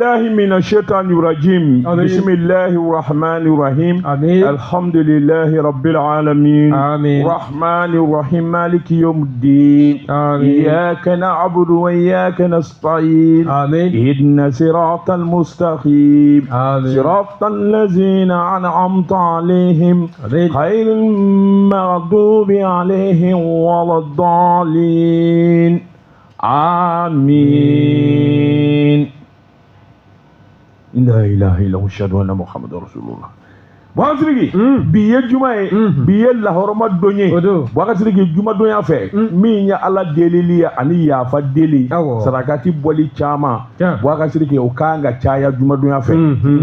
الله من الشيطان الرجيم. آمين. بسم الله الرحمن الرحيم. آمين. الحمد لله رب العالمين. آمين. الرحمن الرحيم مالك يوم الدين. آمين. إياك نعبد وإياك نستعين. آمين. اهدنا صراط المستقيم. آمين. صراط الذين أنعمت عليهم آمين. غير المغضوب عليهم ولا الضالين. آمين. La ilaha illallah ashhadu anna Muhammadar Rasulullah. Boubacar Sidiki, bi ye juma ye, bi ye lahɔrɔma don ye. O don. Boubacar Sidiki, jumadonya fɛ, min ye Ala delili ye ani yafa deli, Awɔ. sarakati bɔli caman. Tiɲɛ. Boubacar Sidiki, o kan ka caya jumadonya fɛ.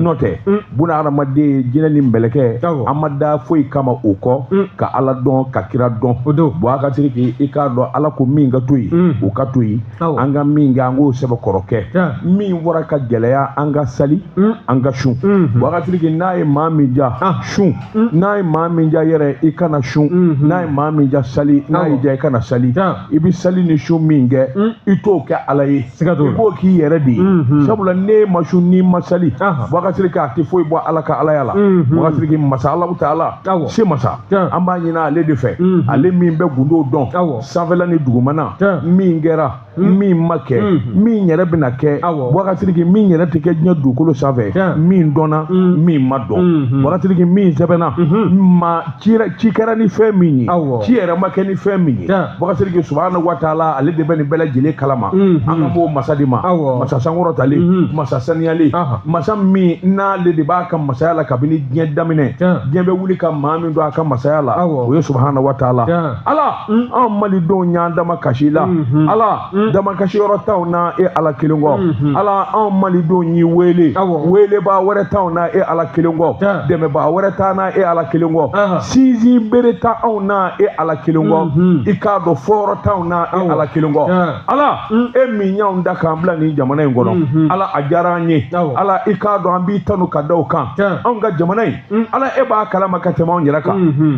N'o tɛ, buna hadamaden, jinɛ ni mɛlɛkɛ, Awɔ. an ma da foyi kama o kɔ, ka Ala dɔn, ka kira dɔn. O don. Boubacar Sidiki, i k'a dɔn Ala ko min ka to yen, o ka to yen. Awɔ. An ka min kɛ, an k'o sɛbɛkɔrɔ kɛ. Tiɲɛ. Min bɔra ka gɛlɛya, an ka sali, an ka sun. Boubacar Sidiki, n'a ye maa min ja, sun. N'a ye maa min ja yɛrɛ, i kana sun. N'a ye maa min ja sali, n'a y'i ja, i kana sali. Tiɲɛ. I bɛ sali ni sun min kɛ, i t'o kɛ Ala ye. Siga t'o la. I b'o k'i yɛrɛ de ye. Sabula n'e ma sun, n'i ma sali, Boubacar Sidiki, a tɛ foyi bɔ Ala ka Alaya la. Boubacar Sidiki, masa Alahu taala, Awɔ. se masa, Tiɲɛ. an b'a ɲini ale de fɛ, ale min bɛ gundo dɔn, Awɔ. sanfɛla ni dugumana, Tiɲɛ. min kɛra, min ma kɛ, min yɛrɛ bɛna kɛ. Awɔ. Boubacar Sidiki, min yɛrɛ tɛ kɛ diɲɛ dugukolo sanfɛ, Tiɲɛ. min dɔnna, min ma dɔn. Boubacar Sidiki, min sɛbɛnna, ma ci ci kɛra ni fɛn min ye, Awɔ. ci yɛrɛ ma kɛ ni fɛn min ye. Tiɲɛ. Boubacar Sidiki, subahana wa taala, ale de bɛ nin bɛɛ lajɛlen kalama. An ka b'o masa de ma, Awɔ. masa sankɔrɔtalen, masa saniyalen, masa min n'ale de b'a ka masaya la kabini diɲɛ daminɛ. Tiɲɛ. Diɲɛ bɛ wuli ka maa min don a ka masaya la, Awɔ. o ye subahana wa taala. Tiɲɛ. Ala, anw malidenw y'an dama kasi la. Ala, dama kasi yɔrɔ t'anw na e Ala kelen kɔ. Ala, anw malidenw y'i wele, Awɔ. welebaa wɛrɛ t'anw na e Ala kelen kɔ. Tiɲɛ. Dɛmɛbaa wɛrɛ t'an na e Ala kelen kɔ. Aha. Sinsin bere t'anw na e Ala kelen kɔ. I k'a dɔn fɔyɔrɔ t'anw na e Awɔ. Ala kelen kɔ. Tiɲɛ. Ala, e min y'anw da k'an bila nin jamana in kɔnɔ, Ala, a diyara an ye. Awɔ. Ala, i k'a dɔn an b'i tanu ka da o kan. Tiɲɛ. Anw ka jamana in, Ala, e b'a kalama ka tɛmɛ anw yɛrɛ kan.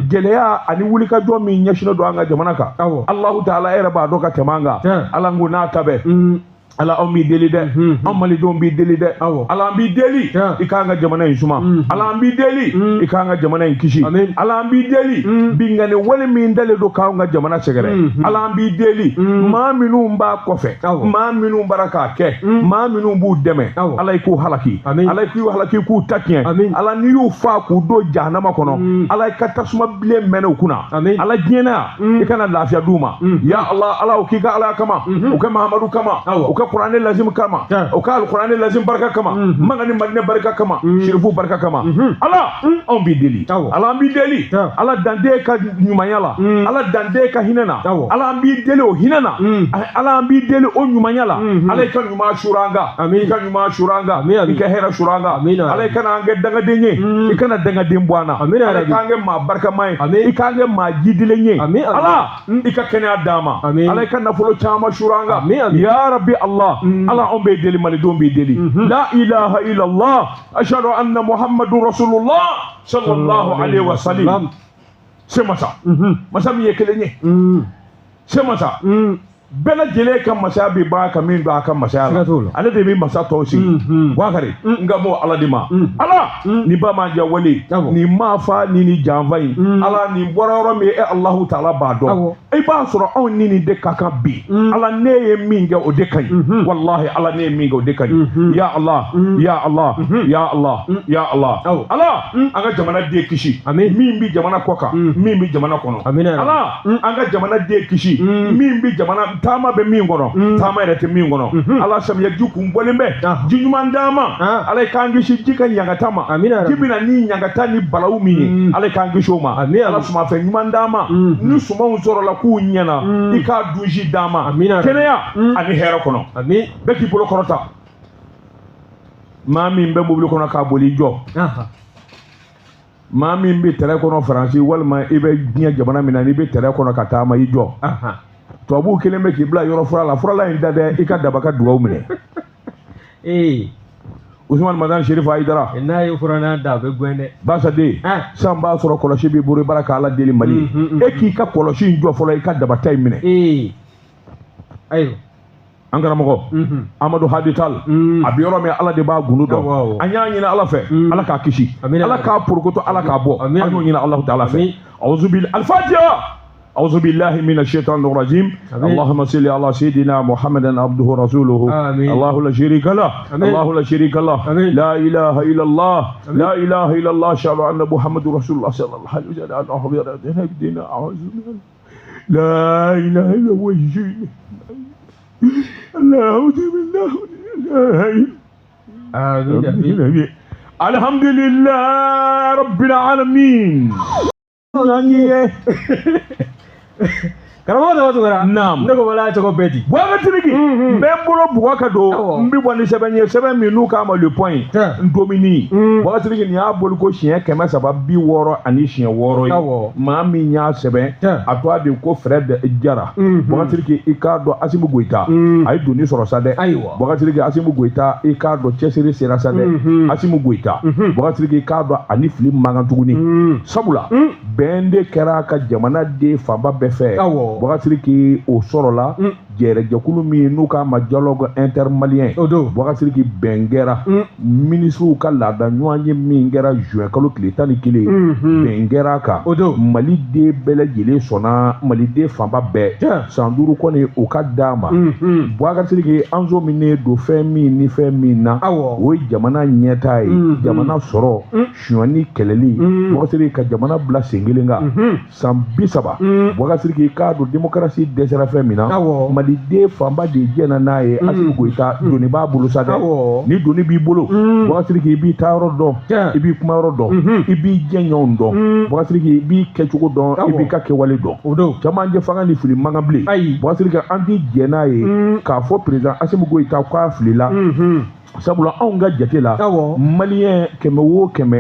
Gɛlɛya ani wulikajɔ min ɲɛsinnen don an ka jamana kan, Awɔ. Alahu taala, e yɛrɛ b'a dɔn ka tɛmɛ an kan. Tiɲɛ. Ala, n ko n'a ta bɛɛ, Ala, anw b'i deli dɛ, anw malidenw b'i deli dɛ. Awɔ. Ala, an b'i deli, Tiɲɛ. i k'an ka jamana in suma. Ala, an b'i deli, i k'an ka jamana in kisi. Amin. Ala, an b'i deli, binkanni wale min dalen don k'anw ka jamana sɛgɛrɛ, Ala, an b'i deli, maa minnu b'a kɔfɛ, Awɔ. maa minnu bara k'a kɛ, maa minnu b'u dɛmɛ, Awɔ. Ala, i k'u halaki. Amin. Ala, i k'u halaki, k'u ta tiɲɛ. Amin. Ala, n'i y'u faa k'u don jahanama kɔnɔ, Ala, i ka tasuma bilen mɛnɛ u kunna. Amin. Ala, diɲɛ na yan, i kana lafiya d'u ma. Ya Ala, Ala, o k'i ka Ala kama, o kɛ Mahamadu kama, Awɔ. o kɛ Kuranɛ lazim kama, Tiɲɛ. o kɛ Alikuranɛ lazim barika kama, Maka ni Madinɛ barika kama, Sirifu barika kama. Ala, anw b'i deli. Awɔ. Ala, an b'i deli. Tiɲɛ. Ala, dante ka ɲumanya la, Ala, dante ka hinɛ na. Awɔ. Ala, an b'i deli o hinɛ na. Ala, an b'i deli o ɲumanya la. Ala, i ka ɲuman suuru an kan. Amin. I ka ɲuman suuru an kan. Amin, amin. I ka hɛrɛ suuru an kan. Amin, amin. Ala, i kana an kɛ dangaden ye, i kana dangaden bɔ an na. Amin, Ala, i arabi. k'an kɛ maa barikama ye, Amin. i k'an kɛ maa jidilen ye. Amin, amin. Ala, i ka kɛnɛya d'an ma. Amin. Ala, i ka nafolo caman suuru an kan. Amin, amin. Ya Rabbi Allah, Ala, anw b'i deli, malidenw b'i deli. La ilaha illallah, ashhadu anna Muhammadun Rasulullah sallallahu alaihi wa sallam. Se masa, masa min ye kelen ye, se masa, bɛɛ lajɛlen ka masaya bɛ ban ka min don a ka masaya la, Siga t'o la. ale de bɛ masa tɔw sigi. Wakari, n ka bɔ Ala de ma. Ala, nin ba ma diya wale, Awɔ. nin maa fa ni nin janfa in, Ala, nin bɔra yɔrɔ min, e Alahu taala b'a dɔn. Awɔ. I b'a sɔrɔ anw ni nin de ka kan bi. Ala, ne ye min kɛ, o de ka ɲi. Walahi, Ala, ne ye min kɛ, o de ka ɲi. Ya Ala, ya Ala, ya Ala, ya Ala. Awɔ. Ala, an ka jamana den kisi, Amin. min bɛ jamana kɔ kan, min bɛ jamana kɔnɔ. Amin, ya Rabbi. Ala, an ka jamana den kisi, min bɛ jamana taama bɛ min kɔnɔ, taama yɛrɛ tɛ min kɔnɔ. Ala, samiya ji kun bɔlen bɛ, Ah. ji ɲuman d'an ma. Ah. Ala, i k'an kisi ji ka ɲangata ma. Amin, ya Ji Rabbi. bɛna ni ɲangata ni balawu min ye, Ala, i k'an kisi o ma. Amin, ya Ala, Rabbi. sumafɛn ɲuman d'an ma. Ni sumanw sɔrɔla k'u ɲɛna, i k'a dunsi d'an ma. Amin, ya Rabbi. Kɛnɛya ani hɛrɛ kɔnɔ. Amin. Bɛɛ k'i bolo kɔrɔta. Maa min bɛ mobili kɔnɔ k'a boli, i jɔ. Aha. Maa min bɛ tɛrɛ kɔnɔ Faransi, walima i bɛ diɲɛ jamana min na, n'i bɛ tɛrɛ kɔnɔ ka taama, i jɔ. Aha. Tubabuw kelen bɛ k'i bila yɔrɔ fura la, furala in da dɛ, i ka daba ka dugawu minɛ. Ee. Usumani Madani Sherifu Hayidara. N'a ye furanna da, a bɛ gɛn dɛ. Basaden, Ah. san b'a sɔrɔ kɔlɔsi b'i bolo, i bara k'Ala deli Mali ye. E k'i ka kɔlɔsi in jɔ fɔlɔ, i ka dabata in minɛ. Ee. Ayiwa. An karamɔgɔ Amadu Hadi Tal, a bɛ yɔrɔ min, Ala de b'a gundo dɔn. An y'a ɲini Ala fɛ, Ala k'a kisi, Ala k'a porokoto, Ala k'a bɔ. An y'o ɲini Alahu taala fɛ. Awuzubil alifatiha. أعوذ بالله من الشيطان الرجيم. اللهم صل على سيدنا محمد عبده ورسوله. آمين. الله لا شريك له. آمين. الله لا شريك له. آمين. لا إله إلا الله. لا إله إلا الله. أشهد أن محمد رسول الله صلى الله عليه وسلم. لا إله إلا هو. الله بالله لا آمين آمين. الحمد لله رب العالمين. Karamɔgɔ Daba Tunkara. Naam. Ne ko wala tɔgɔ bɛɛ di. Boubacar Sidiki, n bɛ n bolo bugɔ ka don, n bɛ bɔ ni sɛbɛn ye, sɛbɛn min n'u k'a ma Le Point. Tiɲɛ. N domini. Boubacar Sidiki, nin y'a boli ko 366.6 ye. Maa min y'a sɛbɛn, a tɔgɔ de ko Fred Jara. Boubacar Sidiki, i k'a dɔn Asimi Goyita, a ye doni sɔrɔ sa dɛ. Ayiwa. Boubacar Sidiki, Asimi Goyita, i k'a dɔn cɛsiri sera sa dɛ. Asimi Goyita, Boubacar Sidiki, i k'a dɔn ani fili man kan tuguni. Sabula bɛn de kɛra a ka jamana den fanba bɛɛ fɛ. Boubacar Sidiki, o sɔrɔla jɛrɛjɛkulu min n'u k'a ma dialogue intermalien. O don. Boubacar Sidiki, bɛn kɛra minisiriw ka laada ɲɔgɔn ye min kɛra juin kalo tile 11, bɛn kɛra a kan. O don. Maliden bɛɛ lajɛlen sɔnna, maliden fanba bɛɛ. San 5 kɔni o ka d'a ma. Boubacar Sidiki, an zo min don fɛn min ni fɛn min na, o ye jamana ɲɛtaa ye, jamana sɔrɔ, sonyani kɛlɛli. Boubacar Sidiki, ka jamana bila sen kelen kan san 30. Boubacar Sidiki, k'a don démocratie dɛsɛra fɛn min na, maliden fanba de jɛna n'a ye. Asimi Goyita, doni b'a bolo sa dɛ. Ni doni b'i bolo, Boubacar Sidiki, i b'i taayɔrɔ dɔn, i b'i kumayɔrɔ dɔn, i b'i jɛɲɔgɔnw dɔn. Boubacar Sidiki, i b'i kɛcogo dɔn, i b'i ka kɛwale dɔn. O don. Camancɛ fanga ni fili man kan bilen. Ayi. Boubacar Sidiki, an ti jɛn n'a ye k'a fɔ président Asimi Goyita k'a filila. Sabula anw ka jate la, maliyɛn 100 o 100,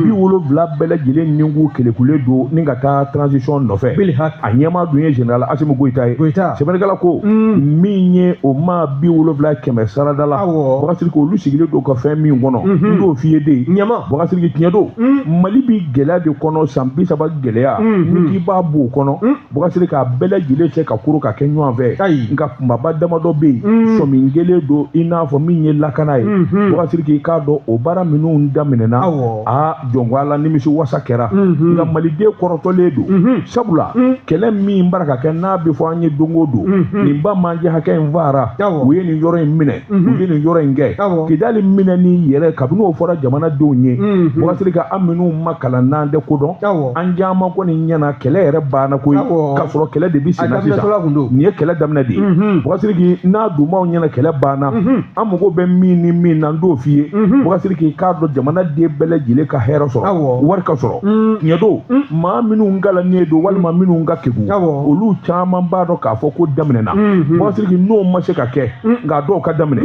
70 bɛɛ lajɛlen ni k'u kelekulen don ni ka taa transition nɔfɛ. A ɲɛmaa dun ye général Asimi Goyita ye. Sɛbɛnnikɛla ko min ye o maa 70 100 sarada la, Boubacar Sidiki, olu sigilen don ka fɛn min kɔnɔ, n t'o f'i ye de. Ɲama. Boubacar Sidiki, tiɲɛ don, Mali bi gɛlɛya de kɔnɔ, san 30 gɛlɛya, ni k'i b'a b'o kɔnɔ, Boubacar Sidiki, a bɛɛ lajɛlen cɛ ka koro ka kɛ ɲɔgɔn fɛ. Nka kunbaba damadɔ bɛ yen, sɔmi kelen don, i n'a fɔ min ye lakana ye. Boubacar Sidiki, i k'a dɔn o baara minnu daminɛna, aa jɔnko Ala, nimisi wasa kɛra. Nka maliden kɔrɔtɔlen don, sabula kɛlɛ min bara ka kɛ n'a bɛ fɔ an ye don o don, nin ba manje hakɛ in faara, u ye nin yɔrɔ in minɛ, u ye nin yɔrɔ in kɛ, Kidali minɛ ni yɛrɛ, kabini o fɔra jamanadenw ye, Boubacar Sidiki, an minnu ma kalan n'an tɛ ko dɔn, an caman kɔni ɲɛna kɛlɛ yɛrɛ banna koyi, k'a sɔrɔ kɛlɛ de bɛ sen na sisan. Nin ye kɛlɛ daminɛ de ye. Boubacar Sidiki, n'a dunbaw ɲɛna kɛlɛ banna, an mago bɛ min ni min na, n t'o f'i ye. Boubacar Sidiki, k'a dɔn jamanaden bɛɛ lajɛlen ka hɛrɛ sɔrɔ, wari ka sɔrɔ. Tiɲɛ don, maa minnu kalannen don walima minnu ka kegun, olu caman b'a dɔn k'a fɔ ko daminɛna. Boubacar Sidiki, n'o ma se ka kɛ, nka dɔw ka daminɛ.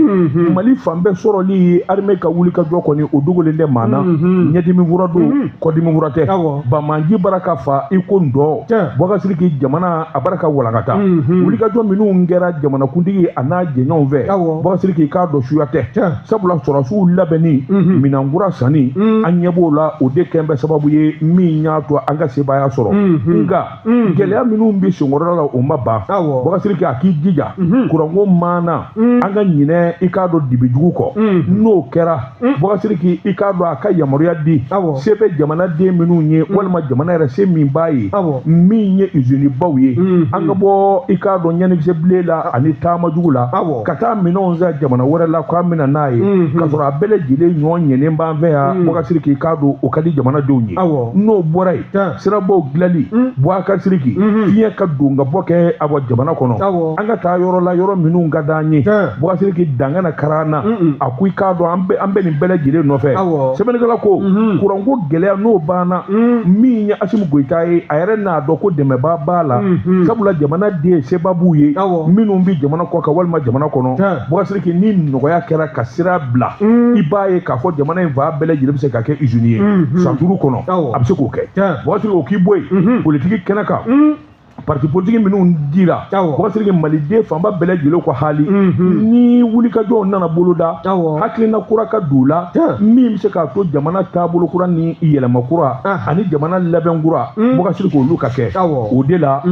Mali fan bɛɛ sɔrɔli ye armée ka wuli ka jɔ kɔni, o dogolen tɛ maa na. Ɲɛdimi fura don, kɔdimi fura tɛ. Bamanji bara ka fa i ko ndɔ. Boubacar Sidiki, jamana a bara ka walankata. Wulikajɔ minnu kɛra jamanakuntigi a n'a jɛɲɔgɔnw fɛ, Boubacar Sidiki, k'a dɔn suya tɛ. Sabula sɔrɔsiw labɛnni, minɛnkura sanni, an ɲɛ b'o la, o de kɛn bɛ sababu ye min y'a to an ka sebaaya sɔrɔ. Nka gɛlɛya minnu bɛ senkɔrɔla la, o ma ban. Boubacar Sidiki, a k'i jija kuranko maana, an ka ɲinɛ i k'a dɔn dibijugu kɔ. N'o kɛra, Boubacar Sidiki, i k'a dɔn a ka yamaruya di se bɛ jamanaden minnu ye, walima jamana yɛrɛ se min b'a ye, min ye usinibaw ye, an ka bɔ i k'a dɔn ɲanikisɛ bilen la ani taamajugu la, ka taa minɛnw san jamana wɛrɛ la k'an bɛna n'a ye, k'a sɔrɔ a bɛɛ lajɛlen ɲɔ ɲɛnen b'an fɛ yan. Boubacar Sidiki, i k'a dɔn o ka di jamanadenw ye. N'o bɔra yen, sirabaw dilanli, Boubacar Sidiki, fiɲɛ ka don ka bɔ kɛ a bɔ jamana kɔnɔ, an ka taa yɔrɔ la, yɔrɔ minnu ka d'an ye. Boubacar Sidiki, dan kana kara an na. A ko i k'a dɔn an bɛ nin bɛɛ lajɛlen nɔfɛ. Sɛbɛnnikɛla ko kuranko gɛlɛya n'o banna, min ye Asimi Goyita ye, a yɛrɛ n'a dɔn ko dɛmɛbaa b'a la, sabula jamana den seba b'u ye minnu bɛ jamana kɔ kan walima jamana kɔnɔ. Boubacar Sidiki, ni nɔgɔya kɛra ka sira bila, i b'a ye k'a fɔ jamana in fan bɛɛ lajɛlen bɛ se ka kɛ usine ye san 5 kɔnɔ, a bɛ se k'o kɛ. Boubacar Sidiki, o k'i bɔ yen politiki kɛnɛ kan. Parti politique minnu dira, Boubacar Sidiki, maliden fanba bɛɛ lajɛlen ko hali ni wulikajɔw nana boloda, hakilina kura ka don u la min bɛ se k'a to jamana taabolo kura ni yɛlɛma kura ani jamana labɛn kura, Boubacar Sidiki, olu ka kɛ. O de la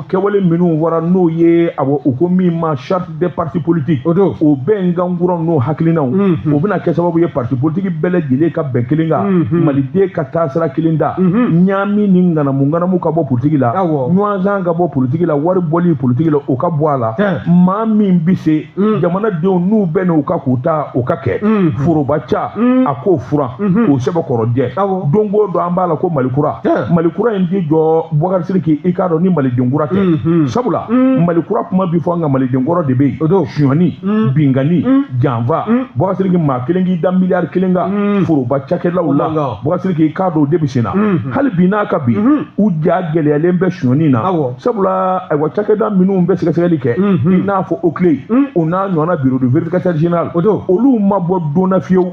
kɛwale minnu wara n'o ye, awɔ, u ko min ma charte des partis politiques, o bɛnkan kura n'o hakilinaw, o bɛna kɛ sababu ye parti politique bɛɛ lajɛlen ka bɛn kelen kan, maliden ka taasira kelen da, ɲaami ni ŋanamu ŋanamu ka bɔ politique la, ɲɔgɔnzan ka bɔ politique la, wari bɔli politique la, o ka bɔ a la. Maa min bɛ se jamanadenw n'u bɛ n'u ka k'u ta, o ka kɛ foroba ca, a k'o furan k'o sɛbɛkɔrɔ jɛ. Don o don an b'a la ko Mali kura, Mali kura in ti jɔ, Boubacar Sidiki, i k'a dɔn ni maliden kura tɛ. Sabula Mali kura kuma bi fɔ, an ka maliden kɔrɔ de bɛ yen: sonyani, binkani, janfa. Boubacar Sidiki, maa kelen k'i da miliyari 1 kan foroba cakɛlaw la, Boubacar Sidiki, i k'a dɔn o de bɛ sen na hali bi n'a ka bi u ja gɛlɛyalen bɛ sonyani na. Sabula ayiwa, cakɛda minnu bɛ sɛgɛsɛgɛli kɛ, i n'a fɔ OCLEI, o n'a ɲɔgɔnna bureau de vérificateur général, olu ma bɔ donna fiyewu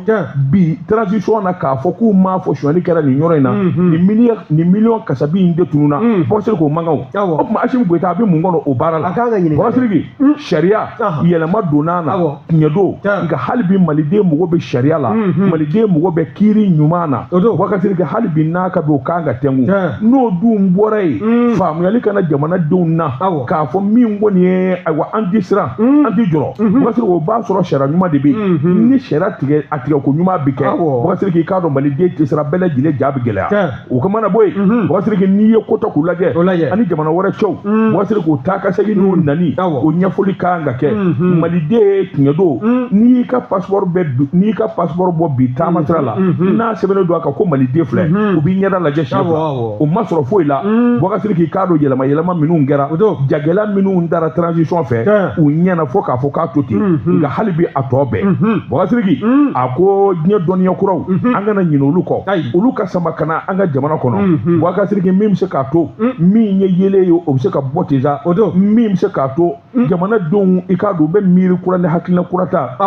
bi transition na k'a fɔ k'u m'a fɔ sonyani kɛra nin yɔrɔ in na, nin miliyɔn kasabi in de tununna. Boubacar Sidiki, o man kan. O tuma Assimi Goïta a bɛ mun kɔnɔ o baara la? Boubacar Sidiki, sariya yɛlɛma donna na, tiɲɛ don, nka hali bi maliden mago bɛ sariya la, maliden mago bɛ kiiri ɲuman na. Boubacar Sidiki, hali bi n'a ka bi o kan ka tɛnku. N'o dun bɔra yen, faamuyali kana jamanadenw na k'a fɔ min kɔni ye, ayiwa, an ti siran, an ti jɔrɔ. Boubacar Sidiki, o b'a sɔrɔ sariya ɲuman de bɛ yen. Ni sariya tigɛ, a tigɛ ko ɲuman bɛ kɛ, Boubacar Sidiki, i k'a dɔn maliden tɛ siran, bɛɛ lajɛlen ja bɛ gɛlɛya. O ka mana bɔ yen, Boubacar Sidiki, n'i ye ko ta k'u lajɛ ani jamana wɛrɛ cɛw, Boubacar Sidiki, o taa ka segin n'o nani, o ɲɛfɔli kan ka kɛ maliden. Tiɲɛ don, n'i y'i ka passeport bɛ, n'i y'i ka passeport bɔ bi taama sira la, n'a sɛbɛnnen don a kan ko maliden filɛ, u b'i ɲɛda lajɛ siɲɛ fila, o ma sɔrɔ foyi la. Boubacar Sidiki, i k'a dɔn yɛlɛma yɛlɛma minnu kɛra, jagɛla minnu dara transition fɛ, u ɲɛna fo k'a fɔ k'a to ten, nka hali bi a tɔ bɛɛ. Boubacar Sidiki a ko diɲɛ dɔnniya kuraw, an kana ɲinɛ olu kɔ, olu ka sama ka na an ka jamana kɔnɔ. Boubacar Sidiki, min bɛ se k'a to min ye yelen ye, o bɛ se ka bɔ ten sa, min bɛ se k'a to jamanadenw, i k'a dɔn u bɛ miiri kura ni hakilina kura ta,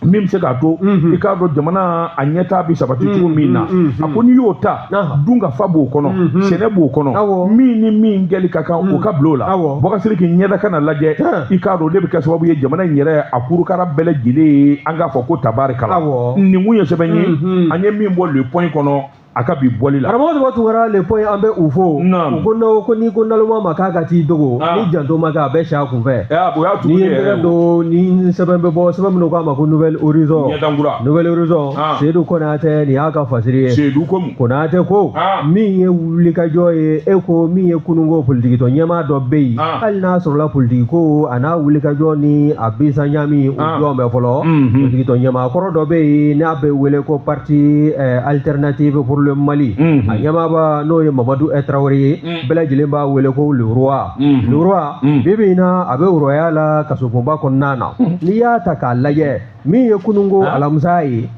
min bɛ se k'a to i k'a dɔn jamana a ɲɛtaa bɛ sabati cogo min na. A ko n'i y'o ta, dunkafa b'o kɔnɔ, sɛnɛ b'o kɔnɔ, min ni min kɛli ka kan, o ka bila o la. Boubacar Sidiki, ɲɛda kana lajɛ, i k'a dɔn o de bɛ kɛ sababu ye jamana in yɛrɛ a kurukara bɛɛ lajɛlen ye, an k'a fɔ ko tabarikala. Nin kun ye sɛbɛn ye an ye min bɔ Le Point kɔnɔ a ka bi bɔli la. Karamɔgɔ Daba Tunkara, Le Point, an bɛ u fo. U ko ko n'i ko naloma ma k'a ka t'i dogo, ni janto ma kɛ, a bɛ si a kunfɛ. O y'a N'i ye tɛgɛ don ni sɛbɛn bɛ bɔ, sɛbɛn minnu k'a ma ko Nouvel Horizon. Ɲɛdankura. Nouvel Horizon, Seydou Konate, nin y'a ka fasiri ye. Seydou komu. Konate ko min ye wulikajɔ ye, e ko min ye kununko politikitɔn ɲɛmaa dɔ bɛ yen, hali n'a sɔrɔla politiki ko a n'a wulikajɔ ni a bisa ɲami, o jɔn bɛ fɔlɔ. Politikitɔn ɲɛmaa kɔrɔ dɔ bɛ yen n'a bɛ wele ko Parti alternative pour le Mali, a ɲɛmaaba n'o ye Mamadu Traoré ye, bɛɛ lajɛlen b'a wele ko le roi. Le roi, bi bi in na a bɛ roi la kasobonba kɔnɔna na. N'i y'a ta k'a lajɛ, min ye kununko alamisa ye.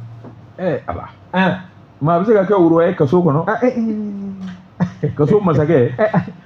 Ala, maa bɛ se ka kɛ roi ye kaso kɔnɔ, kaso masakɛ?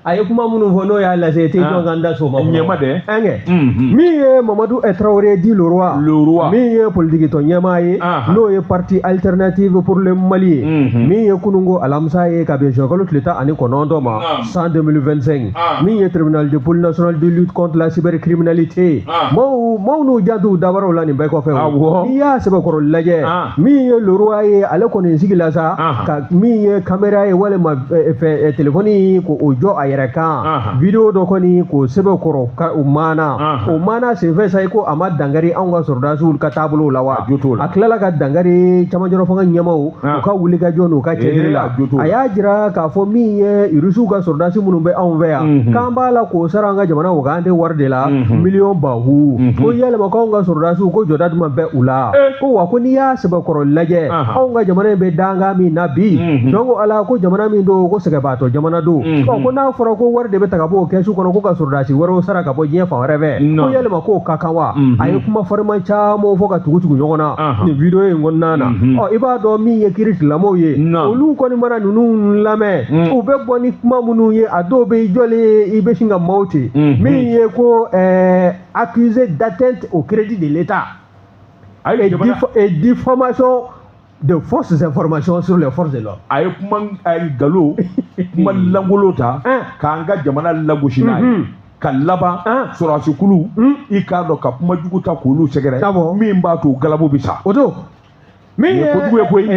A ye kuma minnu fɔ n'o y'a lase, tɛ jɔn kan da so ma. Ɲɛma dɛ. Min ye Mamadu Traoré dit le roi. Le roi. Min ye politikitɔn ɲɛmaa ye, n'o ye Parti alternative pour le Mali ye, min ye kununko alamisa ye ka bɛn juin kalo tile 19 ma san 2025, min ye tribunal de pôle national de lutte contre la cybercriminalité, maaw n'u janto u dabaraw la nin bɛɛ kɔfɛ. N'i y'a sɛbɛkɔrɔ lajɛ, min ye le roi ye, ale kɔni sigila sa ka min ye caméra ye walima fɛ telefɔni k'o jɔ a yɛrɛ kan, vidéo dɔ kɔni k'o sɛbɛn kɔrɔ ka o maana, o maana senfɛ sa, i ko a ma dankari anw ka sɔrɔdasiw ka taabolo la wa? A tilala ka dankari camancɛrɔ fanga ɲɛmaw u ka wulikajɔ n'u ka cɛsiri la. A y'a jira k'a fɔ min ye Irisiw ka sɔrɔdasi minnu bɛ anw fɛ yan, k'an b'a la k'o sara an ka jamana o k'an tɛ wari de la miliyɔn bahu, ko yalima k'anw ka sɔrɔdasiw ko jɔda jumɛn bɛ u la? Ko wa ko n'i y'a sɛbɛkɔrɔ lajɛ, anw ka jamana in bɛ dankan min na bi, donc ala ko jamana min don ko sɛgɛbaatɔ jamana don. Ɔ ko n'a fɔra ko wari de bɛ ta ka bɔ o kɛsu kɔnɔ ko ka sɔrɔdasi wɛrɛw sara ka bɔ diɲɛ fan wɛrɛ fɛ, ko yalima k'o ka kan wa? A ye kuma fariman caman fɔ ka tugu tugu ɲɔgɔn na nin vidéo in kɔnɔna na. Ɔ i b'a dɔn min ye kiiri tigilamɔgɔw ye, olu kɔni mana ninnu lamɛn, u bɛ bɔ ni kuma minnu ye, a dɔw bɛ i jɔlen i bɛ sin ka maaw ten, min ye ko accusé d'atteinte au crédit de l'État et diffamation De fausses informations sur les forces de l'ordre. A ye kuma, a ye nkalon, kuma lankolon ta k'an ka jamana lagosi n'a ye, ka laban sɔrɔdasikulu, i k'a dɔn, ka kuma jugu ta k'olu sɛgɛrɛ min b'a to galabu bɛ sa. O don min ye kojugu ye koyi.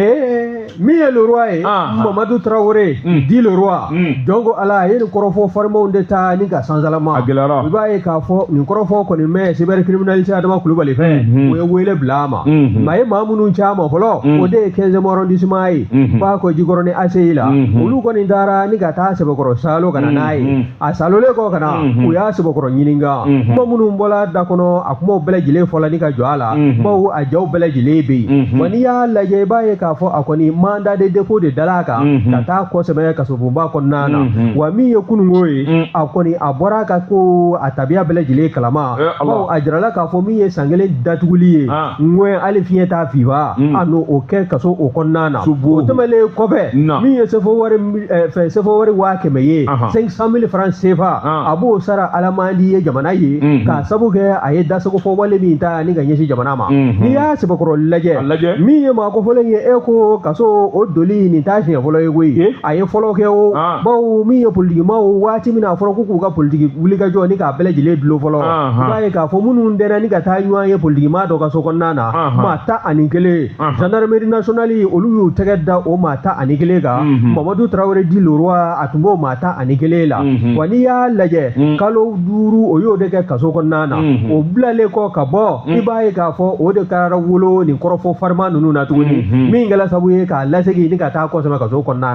Min ye le roi ye, Mamadu Traoré dit le roi, donc ala a ye nin kɔrɔfɔ farimaw de ta ni ka sansalama. A gɛlɛyara. I b'a ye k'a fɔ nin kɔrɔfɔ kɔni mɛn cybercriminalité Adama Kulubali fɛ, o ye wele bila a ma. Maa ye maa minnu ci a ma fɔlɔ, o de ye 15e arrondissement ye, Bako Jikɔrɔni ACI la. Olu kɔni taara ni ka taa sɛbɛkɔrɔ salo ka na n'a ye. A salolen kɔ ka na, u y'a sɛbɛkɔrɔ ɲininka. Kuma minnu bɔla da kɔnɔ, a kumaw bɛɛ lajɛlen fɔla ni ka jɔ a la, bawo a jaw bɛɛ lajɛlen bɛ yen. Wa n'i y'a lajɛ, i b'a ye k'a fɔ a kɔni mandat de dépôt de dala a kan ka taa kɔsɛbɛ kasobonba kɔnɔna na. Wa min ye kununko ye, a kɔni a bɔra a ka ko a tabiya bɛɛ lajɛlen kalama, bawo a jirala k'a fɔ min ye san kelen datuguli ye, ŋɔɛ hali fiɲɛ t'a fifa, a n'o o kɛ kaso o kɔnɔna na. O tɛmɛnen kɔfɛ, min ye sefo wari fɛn sefo wari 100 000 ye, 500 000 francs CFA, a b'o sara alamandi ye jamana ye, k'a sabu kɛ a ye dasagofɔ wale min ta ni ka ɲɛsin jamana ma. N'i y'a sɛbɛkɔrɔ lajɛ, min ye maa kofɔlen ye, e ko kaso o doli nin t'a siɲɛ fɔlɔ ye koyi, a ye fɔlɔ kɛ o. Bawo min ye politikimaw, waati min na a fɔra ko k'u ka politiki wulikajɔ ni k'a bɛɛ lajɛlen dulon fɔlɔ, i b'a ye k'a fɔ minnu dɛnna ni ka taa ɲɔgɔn ye politikimaa dɔ ka so kɔnɔna na, maa 11, gendarmerie nationale olu y'u tɛgɛ da o maa 11 kan. Mamadu Traoré dit le roi, a tun b'o maa 11 la. Wa n'i y'a lajɛ, kalo 5 o y'o de kɛ kaso kɔnɔna na. O bilalen kɔ ka bɔ, i b'a ye k'a fɔ o de kɛra wolo nin kɔrɔfɔ farima ninnu na tuguni, min kɛra sababu ye k'a lasegin ni ka taa kɔsɛbɛ kaso kɔnɔna na.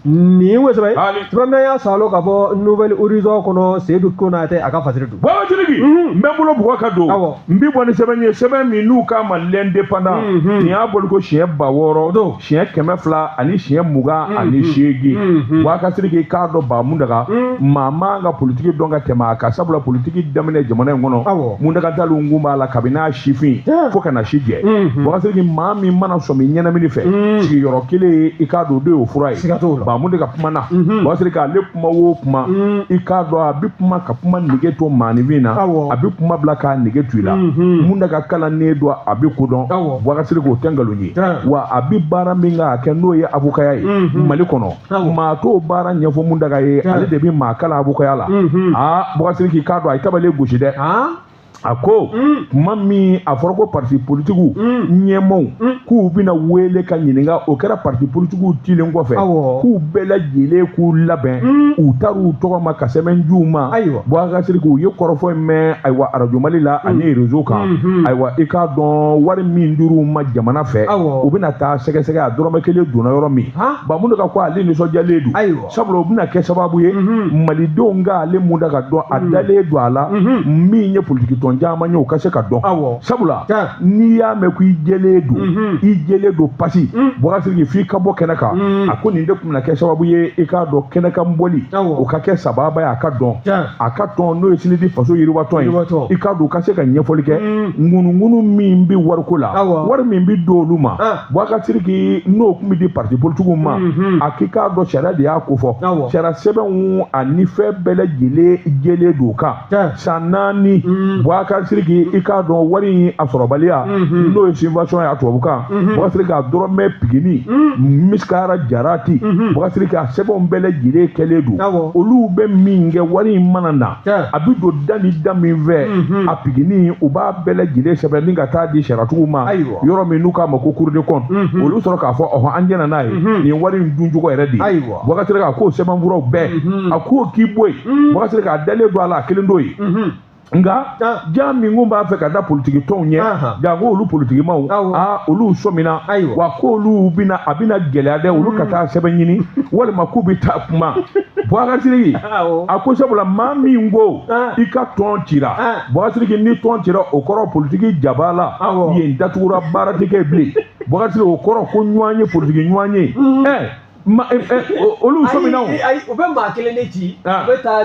Nin wesɛbɛ sɛbɛn y'a salo ka bɔ Nouvel Horizon kɔnɔ, Seydou Konate a ka fasiri don. Baba Sidiki, n bɛ n bolo bugɔ ka don, n bi bɔ ni sɛbɛn ye, sɛbɛn min n'u k'a ma L'Indépendant. Nin y'a boli ko siɲɛ 6000, siɲɛ 200 ani siɲɛ 28. Boubacar Sidiki, k'a dɔn Bamundaga, maa man ka politiki dɔn ka tɛmɛ a kan, sabula politiki daminɛ jamana in kɔnɔ, Mundaga Dalu kun b'a la kabini a sifin fo ka na si jɛ. Boubacar Sidiki, maa min mana sɔmi ɲɛnamini fɛ, sigiyɔrɔ kelen, i k'a dɔn o de y'o fura ye. Bamundaga kuma na, Boubacar Sidiki, ale kuma o kuma, i k'a dɔn a bɛ kuma ka kuma nege to maaninfin na, a bɛ kuma bila k'a nege to i la. Mundaga kalannen don, a bɛ ko dɔn. Boubacar Sidiki, o tɛ nkalon ye. Wa a bɛ baara min k'a kɛ, n'o ye avocaya ye Mali kɔnɔ, maa t'o baara ɲɛfɔ Mundaga ye, ale de bɛ maa kalan avocaya la. Aa, Boubacar Sidiki, k'a dɔn a ye tabale gosi dɛ. A ko kuma min a fɔra ko parti politikiw ɲɛmaaw k'u bɛna wele ka ɲininka, o kɛra parti politikiw tilen kɔfɛ, k'u bɛɛ lajɛlen k'u labɛn, u taar'u tɔgɔ ma ka sɛbɛn d'u ma. Boubacar Sidiki, u ye kɔrɔfɔ in mɛn, ayiwa, arajo Mali la ani réseau kan. Ayiwa, i k'a dɔn wari min dir'u ma jamana fɛ, u bɛna taa sɛgɛsɛgɛ a dɔrɔmɛ kelen donna yɔrɔ min. Bamundaga ko ale nisɔndiyalen don, sabula o bɛna kɛ sababu ye malidenw k'ale Mundaga dɔn, a dalen don a la min ye politiki tɔn caman ye, o ka se ka dɔn. Sabula n'i y'a mɛn ko i jɛlen don, i jɛlen don pasi, Boubacar Sidiki, f'i ka bɔ kɛnɛ kan. A ko nin de tun bɛna kɛ sababu ye, i k'a dɔn kɛnɛ kan bɔli o ka kɛ sababa ye, a ka dɔn a ka tɔn n'o ye Sinidi Faso Yiriwa tɔn ye, i k'a dɔn u ka se ka ɲɛfɔli kɛ ŋunuŋunu min bɛ wariko la, wari min bɛ don olu ma. Boubacar Sidiki, n'o tun bɛ di parti politikiw ma, a k'i k'a dɔn sariya de y'a ko fɔ, sariya sɛbɛnw ani fɛn bɛɛ lajɛlen jɛlen don o kan. San 4, Boubacar Sidiki, i k'a dɔn wari in a sɔrɔbaliya, n'o ye subvention ye a tubabukan, Boubacar Sidiki, a dɔrɔmɛ pigini misikara jarati, Boubacar Sidiki, a sɛbɛnw bɛɛ lajɛlen kɛlen don. Olu bɛ min kɛ, wari in mana na, a bɛ don da ni da min fɛ, a pigini u b'a bɛɛ lajɛlen sɛbɛn ni ka taa di sariyatigiw ma yɔrɔ min n'u k'a ma ko Cour des comptes. Olu sɔrɔ k'a fɔ ɔhɔn, an jɛnna n'a ye, nin wari in duncogo yɛrɛ de ye. Boubacar Sidiki, a k'o sɛbɛnfuraw bɛɛ, a k'o k'i bɔ yen. Boubacar Sidiki, a dalen don a la, a kelen t'o ye. Nka ja min kun b'a fɛ ka da politiki tɔnw ɲɛ, janko olu politikimaw, aa, olu sɔmina wa k'olu bɛna, a bɛna gɛlɛya dɛ, olu ka taa sɛbɛn ɲini walima k'u bɛ taa kuma. Boubacar Sidiki, a ko sabula maa min ko i ka tɔn cira, Boubacar Sidiki, ni tɔn cira, o kɔrɔ politiki jaba la yen datugura, baara tɛ kɛ bilen. Boubacar Sidiki, o kɔrɔ ko ɲɔgɔn ye politiki ɲɔgɔn ye ma olu sɔmina o. Ayi, u bɛ maa kelen de ci, u bɛ taa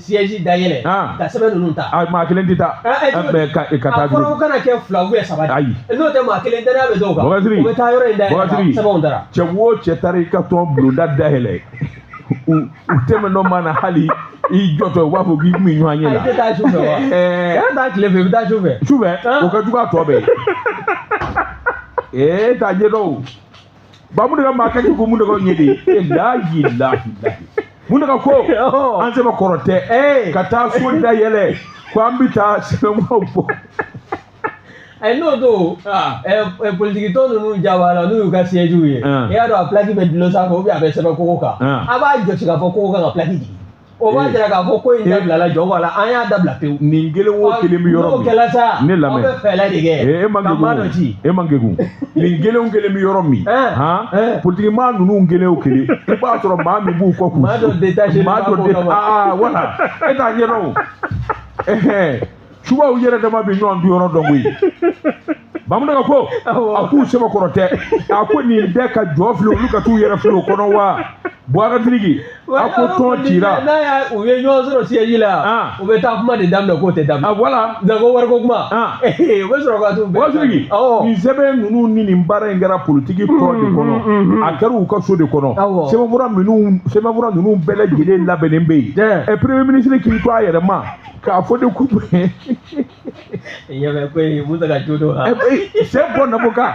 siège dayɛlɛ ka sɛbɛn ninnu ta. Maa kelen tɛ taa ka taa. A fɔra ko kana kɛ 2 ou bien 3 de. Ayi, n'o tɛ maa kelen danaya bɛ dɔw kan. U bɛ taa yɔrɔ in dayɛlɛ ka sɛbɛnw dara. Cɛ o cɛ taara i ka tɔn bulonda dayɛlɛ, u tɛmɛnɔ ma na hali i jɔtɔ, u b'a fɔ k'i kun bɛ ɲɔgɔn ye la. I tɛ taa su fɛ wa? Kana taa tile fɛ, i bɛ taa su fɛ. Su fɛ, o ka jugu a tɔ bɛɛ ye. Ee, t'a ɲɛ dɔn o. Ba mun de ka maa ka jugu mun de ka ɲɛ de ye lahi lahi lahi mun de ka ko an sɛbɛ kɔrɔ tɛ ka taa so da yɛlɛ ko an bɛ taa sɛbɛnfuraw bɔ. N'o don politiki tɔn ninnu jabala n'u y'u ka siège ye i y'a dɔn a plaque bɛ dulon sanfɛ ou bien a bɛ sɛbɛn kogo kan a b'a jɔsi k'a fɔ kogo kan ka plaque jigin o b'a jira k'a fɔ ko in dabilala jɔn ko la an y'a dabila pewu. Nin kelen o kelen bɛ yɔrɔ min n'o kɛra sa ne lamɛn aw bɛ fɛɛrɛ de kɛ e man kegun e man kegun nin kelen o kelen bɛ yɔrɔ min han politiki maa ninnu kelen o kelen i b'a sɔrɔ maa min b'u kɔ k'u maa dɔ détaché maa dɔ dé aa wala e t'a ɲɛdɔn o subaw yɛrɛ dama bɛ ɲɔgɔn dun yɔrɔ dɔn koyi. Bamunaga ko a k'u sɛbɛkɔrɔ tɛ a ko nin bɛɛ ka jɔ filɛ olu ka t'u yɛrɛ filɛ o kɔnɔ wa Buwakasiriki a ko tɔn cira n'a y'a u ye ɲɔgɔn sɔrɔ siège la u bɛ taa kuma de daminɛ k'o tɛ dabila a voilà ko wariko kuma u bɛ sɔrɔ ka t'u bɛɛ Buwakasiriki nin sɛbɛn ninnu ni nin baara in kɛra politiki tɔn de kɔnɔ a kɛra u ka so de kɔnɔ sɛbɛnfura ninnu bɛɛ lajɛlen labɛnnen bɛ yen ɛ premier ministre k'i to a yɛrɛ ma k'a fɔ de ko yɛmɛ ko ye mun tɛ ka jo don ha c'est bon avocat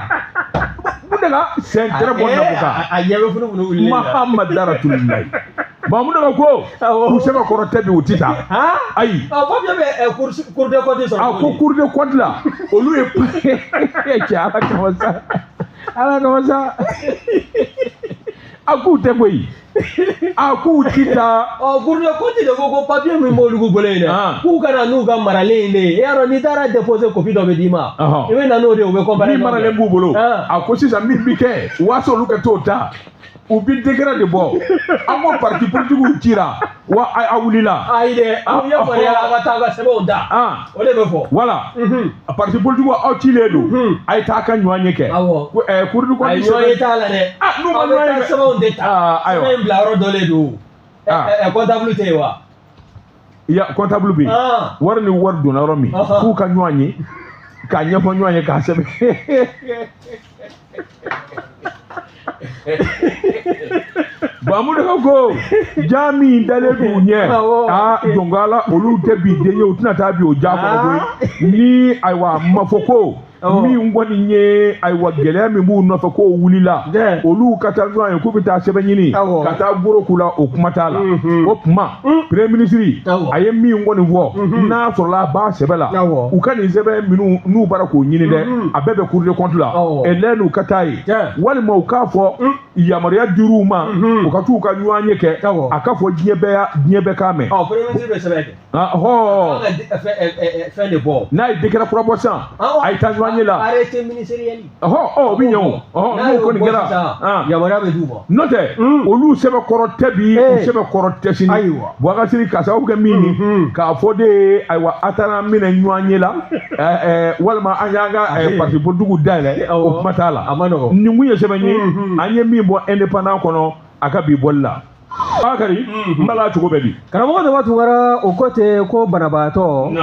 mun de ka c'est très bon avocat a ɲɛ bɛ funufunu wulilen la Mahamad Rasulullahi Mamudu ka ko u sɛbɛn kɔrɔ tɛ bi u ti taa ayi papier bɛ cour des comptes sɔrɔ a ko cour des comptes la olu ye cɛ ala kama sa ala kama sa a k'u tɛ koyi a k'u ti taa. Ɔ cour des comptes de ko ko papier min b'olu bolo yen dɛ k'u ka na n'u ka maralen in de ye i y'a dɔn n'i taara déposer copie dɔ bɛ d'i ma i bɛ na n'o de ye u bɛ comparer min maralen b'u bolo a ko sisan min bi kɛ waasa olu ka t'o ta u bi décret de bɔ an ko parti politikiw cira wa a wulila. Ayi dɛ aw ye fariya la aw ka taa aw ka sɛbɛnw da o de bɛ fɔ. Voilà parti politikiw aw cilen don a ye taa ka ɲɔgɔn ye kɛ. Awɔ cour des comptes ayi ɲɔgɔn ye t'a la dɛ. N'u ma ɲɔgɔn ye aw bɛ taa sɛbɛnw de ta sɛbɛn in bila yɔrɔ dɔ de don comptable tɛ yen wa. Ya comptable bɛ yen wari ni wari donna yɔrɔ min k'u ka ɲɔgɔn ye k'a ɲɛfɔ ɲɔgɔn ye k'a sɛbɛn. Bamudu ko ja min dalen b'u ɲɛ aa jɔnkala olu tɛ bi den ye u tɛna taa bi o ja kɔnɔ koyi ni ayiwa ma fɔ ko min kɔni ye ayiwa gɛlɛya min b'u nɔfɛ k'o wulila olu ka taa ɲɔgɔn ye k'u bɛ taa sɛbɛn ɲini ka taa goro k'u la o kuma t'a la o kuma premier ministre a ye min kɔni fɔ n'a sɔrɔla a b'a sɛbɛ la u ka nin sɛbɛn minnu n'u bɔra k'o ɲini dɛ a bɛɛ bɛ cour des comptes la ɛ n'u ka taa yen walima u k'a fɔ yamaruya dir'u ma u ka t'u ka ɲɔgɔn ye kɛ a ka fɔ diɲɛ bɛɛ k'a mɛn. Premier ministre bɛ sɛbɛn kɛ. Fɛn de bɔ. N'a ye décret kura bɔ sisan a ye taa ɲɔgɔn ye la. Arrêté ministériel. O bɛ ɲɛ o n'o kɔni kɛra. Yamaruya bɛ d'u ma. N'o tɛ olu sɛbɛn kɔrɔ tɛ bi u sɛbɛn kɔrɔ tɛ sini. Ayiwa. Buwakasiri k'a sababu kɛ min ye k'a fɔ de ayiwa a taara minɛ ɲɔgɔn ye la walima an y'an ka parti politikiw dayɛlɛ o kuma t'a la. A ma nɔgɔn. Nin kun ye sɛbɛn ye an ye min bɔ indépendant kɔnɔ a ka bi bɔli la. Bakari n b'a la cogo bɛ di. Karamɔgɔ Daba Tunkara o ko tɛ ko banabaatɔ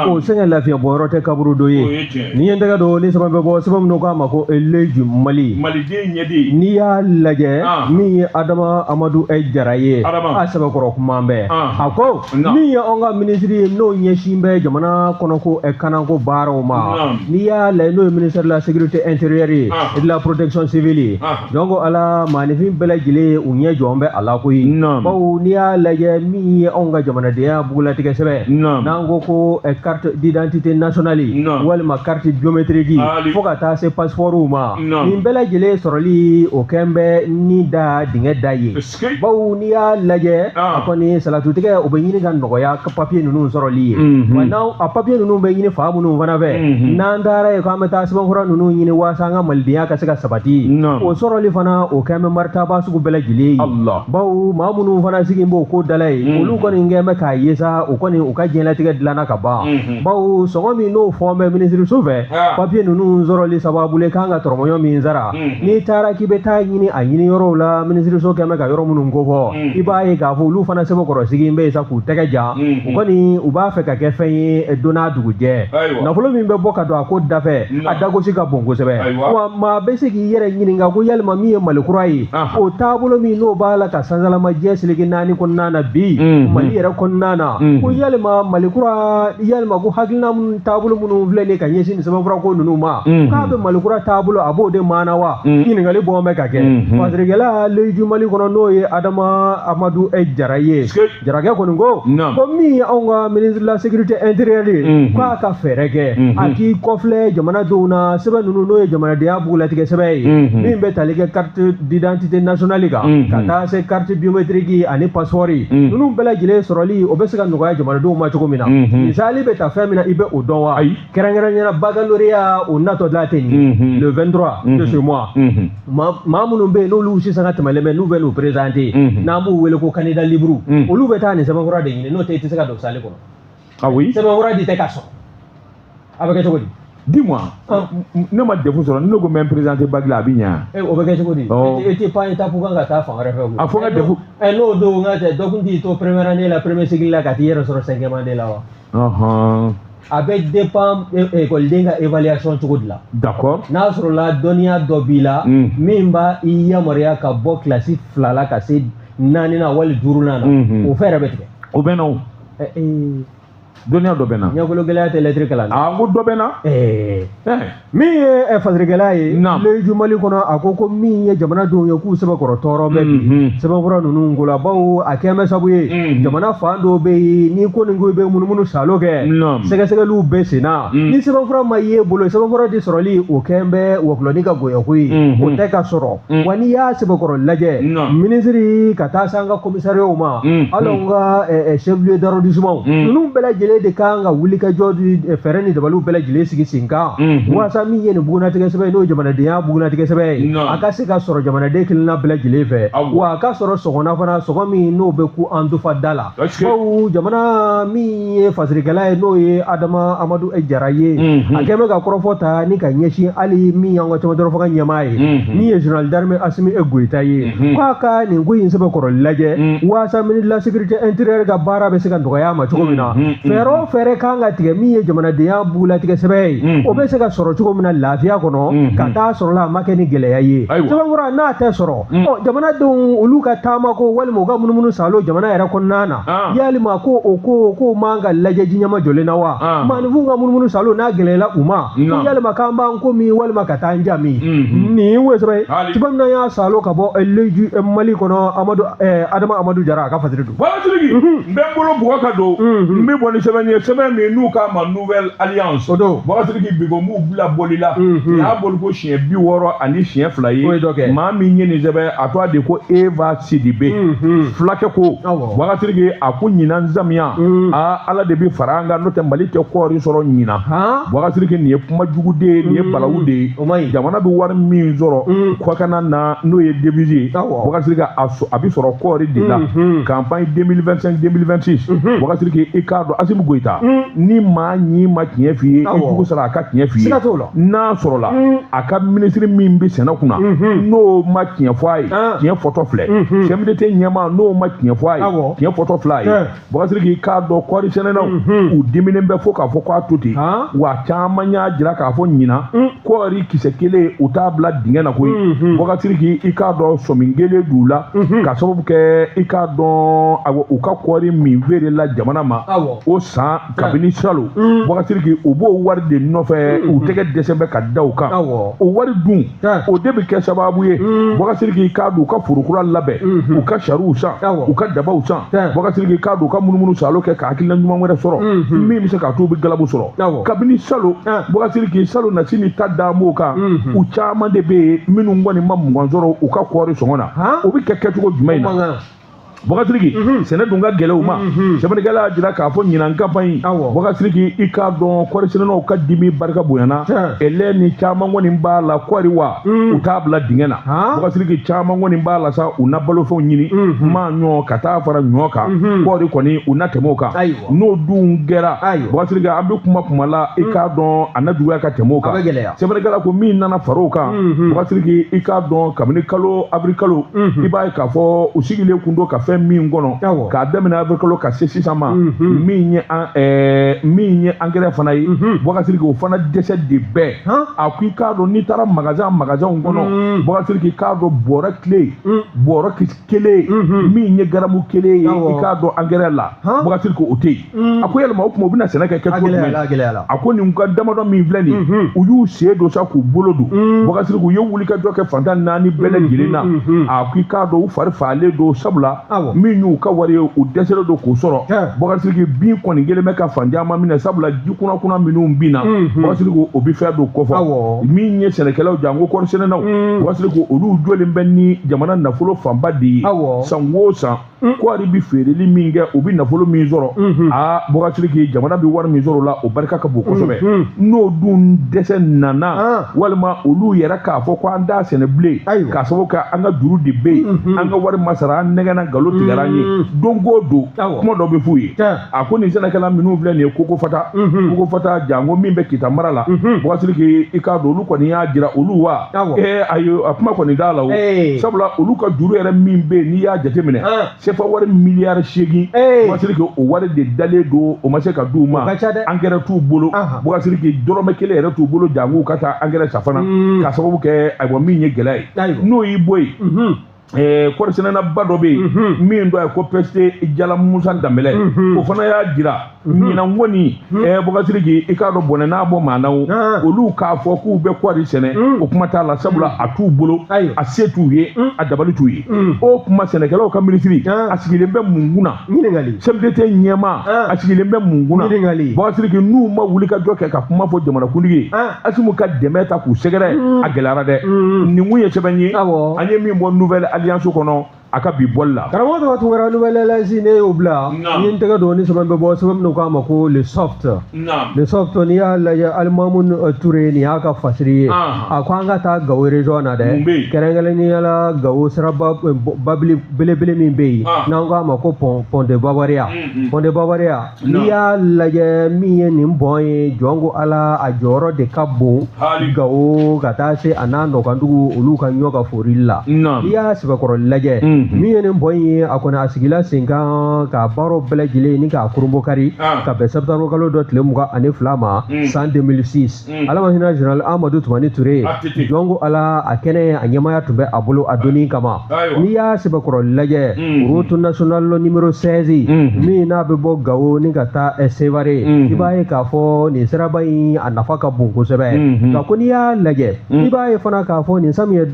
o sɛgɛn lafiya bɔyɔrɔ tɛ kaburu dɔ ye ni ye n tɛgɛ don ni sɛbɛn bɛ bɔ sɛbɛn minnu k'a ma ko L'Oeil du Mali. Maliden ɲɛden. N'i y'a lajɛ min ye Adama Amadu Jara ye a sɛbɛkɔrɔ kuma bɛɛ a ko min ye anw ka minisiri ye n'o ɲɛsin bɛ jamana kɔnɔko kanako baaraw ma n'i y'a lajɛ n'o ye ministère de la sécurité intérieure ye et de la protection civile ye donc ala maaninfin bɛɛ lajɛlen u ɲɛ jɔn bɛ a la koyi. Bawo n'i y'a lajɛ min ye anw ka jamanadenya bugulatigɛ sɛbɛn n'an ko ko carte d'identité nationale walima carte biométrique fo ka taa se passeport ma nin bɛɛ lajɛlen sɔrɔli o kɛn bɛ ni da dingɛ da ye bawo n'i y'a lajɛ a kɔni salatutigɛ o bɛ ɲini ka nɔgɔya papier ninnu sɔrɔli ye wa n'an a papier ninnu bɛ ɲini fa minnu fana fɛ n'an taara yen k'an bɛ taa sɛbɛnfura ninnu ɲini walasa an ka malidenya ka se ka sabati o sɔrɔli fana o kɛn bɛ maritaba sugu bɛɛ lajɛlen ye bawo maa minnu fana sigi b'o ko dala ye olu kɔni kɛn bɛ k'a ye sa o kɔni u ka diɲɛlatigɛ dilanna ka ban bawo sɔngɔ min n'o fɔ bɛ minisiriso fɛ papiye ninnu sɔrɔli sababu le kan ka tɔrɔmɔɲɔ min sara n'i taara k'i bɛ taa ɲini a ɲini yɔrɔw la minisiriso kɛn bɛ ka yɔrɔ minnu kofɔ i b'a ye k'a fɔ olu fana sɛbɛkɔrɔ sigi bɛ yen sa k'u tɛgɛ jan u kɔni u b'a fɛ ka kɛ fɛn ye don n'a dugujɛ nafolo min bɛ bɔ ka don a ko dafɛ a dagosi ka bon kosɛbɛ wa maa bɛ se k'i yɛrɛ ɲininka ko yalima min ye Mali kura ye o taabolo min n'o b'a la ka sansalama diɲɛ seleke seleke naani kɔnɔna na bi Mali yɛrɛ kɔnɔna na ko yalima Mali kura yalima ko hakilina minnu taabolo minnu filɛ nin ye ka ɲɛsin nin sɛbɛnfura ko ninnu ma k'a bɛ Mali kura taabolo a b'o de maana wa ɲininkali bɔn bɛ ka kɛ fasirikɛla Leju Mali kɔnɔ n'o ye Adama Amadu Jara ye Jarakɛ kɔni ko ko min ye anw ka ministre de la sécurité intérieure ye k'a ka fɛɛrɛ kɛ a k'i kɔfilɛ jamanadenw na sɛbɛn ninnu n'o ye jamanadenya bugulatigɛ sɛbɛn ye min bɛ tali kɛ carte d'identité nationale kan ka taa se carte biométrique ani passeport ninnu bɛɛ lajɛlen sɔrɔli o bɛ se ka nɔgɔya jamanadenw ma cogo min na misali bɛ ta fɛn min na i bɛ o dɔn wa kɛrɛnkɛrɛnnenya baccalauréat o natɔ la ten le 23 de ce mois maa minnu bɛ yen n'olu sisan ka tɛmɛlen bɛ n'u bɛ n'u présenter n'an b'u wele ko candidat libre olu bɛ taa nin sɛbɛnfura de ɲini n'o tɛ i tɛ se ka don salle kɔnɔ. Ah oui, sɛbɛnfura di tɛ ka sɔrɔ a bɛ kɛ cogo di? Dis-moi, ne ma DEF sɔrɔ, ne ko n bɛ n présenter bac la, a bɛ ɲɛ. O bɛ kɛ cogo di? E tɛ pan étape kan ka taa fan wɛrɛ fɛ. A fɔ n ka DEF. N'o don n ka tɛ dɔ kun t'i to première année la premier cycle la ka t'i yɛrɛ sɔrɔ cinquième année la wa? A bɛ dépend écoleden ka évaluation cogo de la. D'accord. N'a sɔrɔla dɔnniya dɔ b'i la min b'a i yamaruya ka bɔ kilasi 2 la ka se 4 na wali 5 na o fɛɛrɛ bɛ tigɛ. O bɛ na o. Dɔnniya dɔ bɛ na. Ɲɛkolo gɛlɛya tɛ lɛtiri kalan na. A ko dɔ bɛ na. Min ye fasirikɛla ye Leju Mali kɔnɔ a ko ko min ye jamanadenw ye k'u sɛbɛkɔrɔ tɔɔrɔ bɛ bi sɛbɛnfura ninnu ko la bawo a kɛn bɛ sabu ye jamana fan dɔw bɛ yen ni ko nin ko i bɛ munumunu salo kɛ sɛgɛsɛgɛliw bɛ sen na ni sɛbɛnfura ma ye bolo sɛbɛnfura de sɔrɔli o kɛn bɛ wɔkulɔni ka goyako ye o tɛ ka sɔrɔ wa n'i y'a sɛbɛkɔrɔ lajɛ minisiri ka taa se an ka commissariat ma hali an ka chef lieu d'arrondissement ninnu bɛɛ lajɛlen de kan ka wuli ka jɔ fɛɛrɛ ni dabaliw bɛɛ lajɛlen sigi sen kan walasa min ye nin bugunnatigɛ sɛbɛn ye n'o ye jamanaden bugunnatigɛ sɛbɛn ye a ka se ka sɔrɔ jamanaden kelenna bɛɛ lajɛlen fɛ wa a ka sɔrɔ sɔgɔnna fana sɔgɔ min n'o bɛ ku an dufa da la bawo jamana min ye fasirikɛla ye n'o ye Adama Amadu Jara ye a kɛn bɛ ka kɔrɔfɔ ta ni ka ɲɛsin hali min y'an ka cɛmancɛ fanga ɲɛmaa ye min ye général d'armée Assimi Goïta ye k'a ka nin ko in sɛbɛkɔrɔ lajɛ walasa ministre de la sécurité intérieure ka baara bɛ se ka nɔgɔya a ma cogo min na fɛɛrɛ o fɛɛrɛ kan ka tigɛ min ye jamanadenya bugulatigɛ sɛbɛn ye o bɛ se ka sɔrɔ cogo min na lafiya kɔnɔ ka taa sɔrɔ la a ma kɛ ni gɛlɛya ye sɛbɛnfura n'a tɛ sɔrɔ ɔ jamanadenw olu ka taama ko walima u ka munumunu salo jamana yɛrɛ kɔnɔna na yalima ko o ko k'o man ka lajɛ ji ɲɛma jɔlen na wa maaninfinw ka munumunu salo n'a gɛlɛyala u ma ko yalima k'an b'an ko min walima ka taa an ja min nin ye sɛbɛn ye tuma min na y'a salo ka bɔ Leju Mali kɔnɔ Amadu Adama Amadu Jara a ka fasiri don. Bagatigi n bɛ n bolo bugɔ ka don n bɛ bɔ ni sɛbɛn ye sɛbɛn min n'u k'a ma Nouvelle Alliance o don Bagatigi bi ko n b'u bila boli la nin y'a boli ko siɲɛ 62 ye o ye dɔ kɛ maa min ye nin sɛbɛn a tɔgɔ de ko Eva Sidibe fulakɛ ko Bagatigi a ko ɲinan samiya aa Ala de bɛ fara an kan n'o tɛ Mali tɛ kɔɔri sɔrɔ ɲinan Bagatigi nin ye kuma jugu de ye nin ye balawu de ye jamana bɛ wari min sɔrɔ kɔkanna na n'o ye devise ye Bagatigi a bɛ sɔrɔ kɔɔri de la campagne 2025 2026 Bagatigi i k'a dɔn Assimi Goïta ni maa ɲi ma tiɲɛ f'i ye i jugu sara a ka tiɲɛ f'i ye n'a sɔrɔla a ka minisiri min bɛ sɛnɛ kunna n'o ma tiɲɛ fɔ a ye tiɲɛ fɔtɔ filɛ CMDT ɲɛmaa n'o ma tiɲɛ fɔ a ye tiɲɛ fɔtɔ filɛ a ye Bagatigi i k'a dɔn kɔɔri sɛnɛnaw u diminen bɛ fo k'a fɔ k'a to ten wa caman y'a jira k'a fɔ ɲinan kɔɔri kisɛ kelen u t'a bila dingɛ na koyi Bagatigi i k'a dɔn sɔmi kelen d'u la ka sababu kɛ i k'a dɔn awɔ u ka kɔɔri min feerela jamana ma o san kabini salon Bagatigi u b'o wari de nɔfɛ u tɛgɛ dɛsɛ bɛ ka da u kan o wari dun o de bɛ kɛ sababu ye Bagatigi i k'a dɔn u ka forokura labɛn u ka sariw san u ka dabaw san Bagatigi i k'a dɔn u ka munumunu salo kɛ ka hakilina ɲuman wɛrɛ sɔrɔ min bɛ se k'a to u bɛ galabu sɔrɔ kabini salon Bagatigi salon nasi ni ta da m'o kan u caman de bɛ yen minnu kɔni ma 20 sɔrɔ u ka kɔɔri sɔngɔ na o bɛ kɛ kɛcogo jumɛn in na Bagatigi sɛnɛ dun ka gɛlɛn u ma sɛbɛnnikɛla y'a jira k'a fɔ ɲinan campagne Bagatigi i k'a dɔn kɔɔri sɛnɛnaw ka dimi barika bonyana ɛlɛ ni caman kɔni b'a la kɔɔri wa u t'a bila dingɛ na Bagatigi caman kɔni b'a la sa u na balofɛnw ɲini maa ɲɔ ka taa fara ɲɔ kan kɔɔri kɔni u na tɛmɛ o kan n'o dun kɛra Bagatigi an bɛ kuma la i k'a dɔn a na juguya ka tɛmɛ o kan sɛbɛnnikɛla ko min nana fara o kan Bagatigi i k'a dɔn kabini kalo avril kalo i b'a ye k'a fɔ u sigilen kun don ka fɛn fɛn min kɔnɔ k'a daminɛ avril kalo ka se sisan ma, min ye min ye angɛrɛ fana ye, Boubacar Sidiki, o fana dɛsɛ de bɛɛ. A ko i k'a dɔn, n'i taara magasinw kɔnɔ, Boubacar Sidiki, k'a dɔn bɔrɛ tile bɔrɔ kelen min ye garamu kelen ye, i k'a dɔn angɛrɛ la, Boubacar Sidiki, o tɛ yen. A ko yalima o tuma u bɛna sɛnɛ kɛ kɛcogo jumɛn? A ko nin ka damadɔ min filɛ nin ye, u y'u sen don sa k'u bolo don, Boubacar Sidiki, u ye wulikajɔ kɛ fantan naani bɛɛ lajɛlen na. A ko i k'a dɔn u fari fagalen don, sabula min y'u ka wari ye, u dɛsɛlen don k'o sɔrɔ. Boubacar Sidiki, bin kɔni kelen bɛ ka fan caman minɛ, sabula ji kunna minnu binna, Boubacar Sidiki, o bɛ fɛn dɔ kɔfɔ. Min ye sɛnɛkɛlaw janko kɔɔri sɛnɛnaw, Boubacar Sidiki, olu jɔlen bɛ ni jamana nafolo fanba de ye. San o san kɔɔri bɛ feereli min kɛ, u bɛ nafolo min sɔrɔ, aa Boubacar Sidiki, jamana bɛ wari min sɔrɔ o la, o barika ka bon kosɛbɛ. N'o dun dɛsɛ nana, walima olu yɛrɛ k'a fɔ ko an t'a sɛnɛ bilen k'a sababu kɛ an ka juru de bɛ yen, an ka wari ma sara, an nɛgɛnna, nkalon tigɛra an ye, don o don kuma dɔ bɛ f'u ye. A ko nin sɛnɛkɛla minnu filɛ nin ye koko fata janko min bɛ Kita mara la, Boubacar Sidiki, i k'a dɔn olu kɔni y'a jira olu wa ayi, a kuma kɔni t'a la o, sabula olu ka juru yɛrɛ min bɛ yen, n'i y'a jateminɛ, sefa wari miliyari 8, Boubacar Sidiki, o wari de dalen don, o ma se ka d'u ma. Angɛrɛ t'u bolo, Boubacar Sidiki, dɔrɔmɛ kelen yɛrɛ t'u bolo janko ka taa angɛrɛ san fana, k'a sababu kɛ ayiwa min ye gɛlɛya ye. N'o y'i bɔ yen, kɔɔri sɛnɛnaba dɔ bɛ yen min dɔ ye ko PST Jala Musa Danbɛlɛ, o fana y'a jira ɲinan kɔni, Boubacar Sidiki, i k'a dɔn bɔnɛ n'a bɔ maa na o, olu k'a fɔ k'u bɛ kɔɔri sɛnɛ, o kuma t'a la, sabula a t'u bolo, a se t'u ye, a dabali t'u ye. O kuma sɛnɛkɛlaw ka minisiri a sigilen bɛ mun kunna? CMDT ɲɛmaa a sigilen bɛ mun kunna? Boubacar Sidiki, n'u ma wuli ka jɔ kɛ ka kuma fɔ jamanakuntigi ye, Asimu ka dɛmɛ ta k'u sɛgɛrɛ, a gɛlɛyara dɛ. Nin kun ye sɛbɛn ye an ye min bɔ Nouvelle Alliance kɔnɔ a ka bi bɔli la. Karamɔgɔ tɔgɔ Tunkara, Nouvelle Alliance ne y'o bila, n ye n tɛgɛ don ni sɛbɛn bɛ bɔ, sɛbɛn min k'a ma ko Le Soft. Le Soft, n'i y'a lajɛ, Alimamu Ture nin y'a ka fasiri ye. A ko an ka taa Gawo région na dɛ, kɛrɛnkɛrɛnnenya la Gawo siraba babili belebele min bɛ yen n'an k'a ma ko pont de Bavaria. Pont de Bavaria, n'i y'a lajɛ, min ye nin bɔn ye, jɔn ko Ala, a jɔyɔrɔ de ka bon Gawo ka taa se a n'a nɔkandugu olu ka ɲɔ ka forili la. N'i y'a sɛbɛkɔrɔ lajɛ, min ye nin bɔn ye, a kɔni a sigila sen kan k'a baaraw bɛɛ lajɛlen ni k'a kurunbokari ka bɛn septembre kalo dɔ tile 22 ma san 2006. Ala ma hinɛ général Amadu Tumani Ture, jɔn ko Ala, a kɛnɛ a ɲɛmaaya tun bɛ a bolo a donni kama. N'i y'a sɛbɛkɔrɔ lajɛ, route nationale numéro 16 min n'a bɛ bɔ Gawo ni ka taa Sevare, i b'a ye k'a fɔ nin siraba in a nafa ka bon kosɛbɛ. Nka ko n'i y'a lajɛ, i b'a ye fana k'a fɔ nin samiyɛ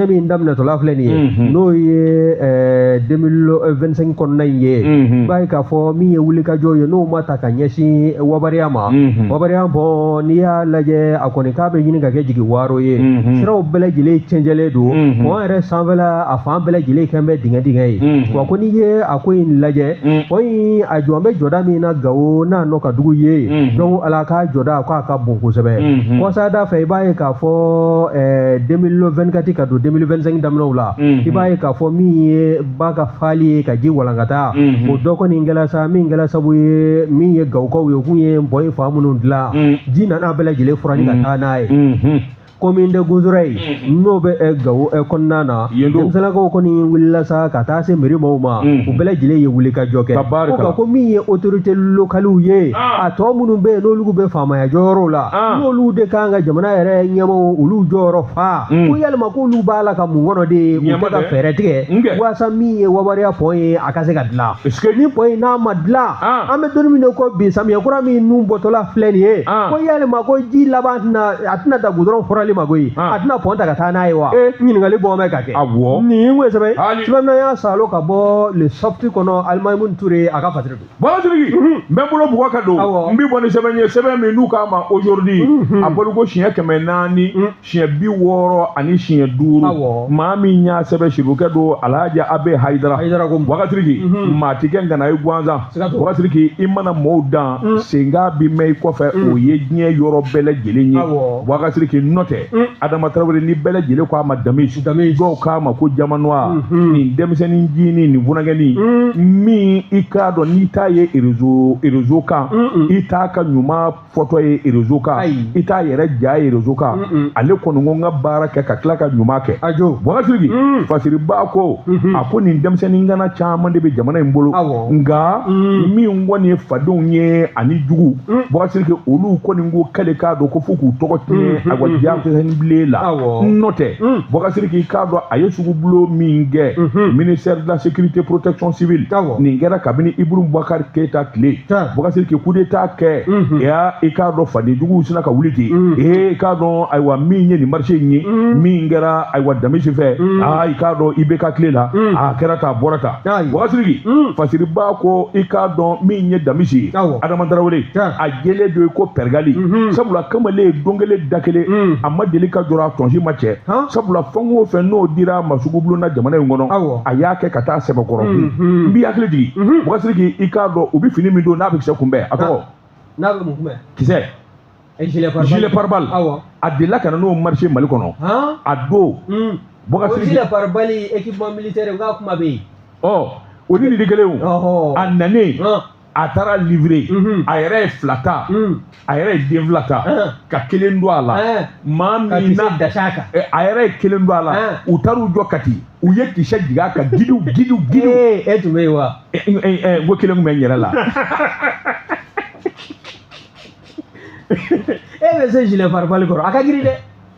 min daminɛtɔla filɛ nin ye, n'o ye 2025 kɔnɔna in ye, i b'a ye k'a fɔ min ye wulikajɔ ye n'o ma ta ka ɲɛsin Wabariya ma. Wabariya bɔn, n'i y'a lajɛ, a kɔni k'a bɛ ɲini ka kɛ jigi waaro ye. Siraw bɛɛ lajɛlen cɛncɛlen don, pɔn yɛrɛ sanfɛla a fan bɛɛ lajɛlen kɛn bɛ dingɛ dingɛ ye. Wa ko n'i ye a ko in lajɛ, pɔn in a jɔ bɛ jɔda min na Gawo n'a nɔ ka dugu ye, donc Ala k'a jɔda k'a ka bon kosɛbɛ. Kɔsada fɛ, i b'a ye k'a fɔ 2024 ka don 2025 daminɛw la, i b'a ye k'a fɔ min ye ba ka fali ye ka ji walankata, o dɔ kɔni kɛla sa min kɛla sabu ye min ye Gawukaw ye, k'u ye bɔn in fan minnu dilan, ji nana bɛɛ lajɛlen fura ni ka taa n'a ye. Commune de Gouzouraye n'o bɛ Gawo kɔnɔna na, denmisɛnninlakaw kɔni wulila sa ka taa se mairie maaw ma, u bɛɛ lajɛlen ye wuli ka jɔ kɛ. Ko ko min ye autorité locale ye, a tɔ minnu bɛ yen n'olu bɛ faamaya jɔyɔrɔw la, n'olu de kan ka jamana yɛrɛ ɲɛmaaw olu jɔyɔrɔ fa, ko yalima k'olu b'a la ka mun kɔnɔ de ye, u tɛ ka fɛɛrɛ tigɛ walasa min ye Wabariya pɔn ye a ka se ka dilan. Ni pɔn in n'a ma dilan, an bɛ don min na ko bi, samiyɛ kura min nun bɔtɔla filɛ nin ye, ko yalima ko ji laban tɛna a tɛna da goudron furali ma koyi, a tɛna pɔn ta ka taa n'a ye wa? Ɲininkali bɔ bɛ ka kɛ. Nin kun ye sɛbɛn sɛbɛn min y'a salo ka bɔ Le Soft kɔnɔ, Alimamu Ture a ka fasiri don. Boubacar Sidiki, n bɛ n bolo bugɔ ka don, n bɛ bɔ ni sɛbɛn ye, sɛbɛn min n'u k'a ma aujourd'hui, a bɔli ko siɲɛ 400, siɲɛ 60 ani siɲɛ 5. Maa min y'a sɛbɛn, sirikɛ don Alhaji Abe Hayidara. Boubacar Sidiki, maa ti kɛ ŋana ye gansan. Boubacar Sidiki, i mana mɔɔw dan, senkan bi mɛn i kɔfɛ, o ye diɲɛ yɔrɔ bɛɛ lajɛlen ye. Boubacar Sidiki, n'o tɛ tɛ Adama Tarawele ni bɛɛ lajɛlen ko a ma Damis, dɔw k'a ma ko Diamant Noir, nin denmisɛnnin jinin nin funankɛnin min i k'a dɔn n'i t'a ye réseau kan, i t'a ka ɲuman fɔtɔ ye réseau kan, i t'a yɛrɛ ja ye réseau kan, ale kɔni ko n ka baara kɛ ka tila ka ɲuman kɛ. Boubacar Sidiki, Fasiriba ko a ko nin denmisɛnnin ŋana caman de bɛ jamana in bolo, nka min kɔni ye fadenw ye ani jugu, Boubacar Sidiki, olu kɔni ko k'ale k'a dɔn ko fo k'u tɔgɔ tiɲɛ awa diyagosa bilen la. N'o tɛ, Boubacar Sidiki, i k'a dɔn a ye sugubulon min kɛ ministère de la sécurité protection civile, nin kɛra kabini Ibrahim Boubacar Keita tile. Boubacar Sidiki, coup d'état kɛ i k'a dɔn fadenjuguw sina ka wuli ten. Ee, i k'a dɔn ayiwa min ye nin marché in ye min kɛra ayiwa Damisi fɛ, aa i k'a dɔn IBK tile la a kɛra ta a bɔra ta. Boubacar Sidiki, Fasiriba ko i k'a dɔn min ye Damisi ye, Adama Tarawele, a jɛlen don ko pɛrɛgali, sabula kamalen don kelen da kelen a ma deli ka jɔrɔ a tɔnsi ma cɛ, sabula fɛn o fɛn n'o dira a ma sugubulon na jamana in kɔnɔ, a y'a kɛ ka taa sɛbɛkɔrɔ. N b'i hakili jigin, Boubacar Sidiki, i k'a dɔn u bɛ fini min don n'a bɛ kisɛ kunbɛn, a tɔgɔ n'a bɛ mun kunbɛn? Kisɛ, gilet pare-balles. A delila ka na n'o marché Mali kɔnɔ a don. Boubacar Sidiki, gilet pare-balles équipement militaire n ka kuma bɛ yen. Ɔ o ni nin kelen o, a nanen a taara livrer, a yɛrɛ ye fila ta, a yɛrɛ ye den fila ta ka kelen don a la, maa min na a yɛrɛ ye kelen don a la, u taar'u jɔ Kati, u ye kisɛ jigin a kan gidiw gidiw gidiw. E tun bɛ yen wa? N ko kelen tun bɛ n yɛrɛ la. E bɛ se gilet pare-balles kɔrɔ, a ka girin dɛ.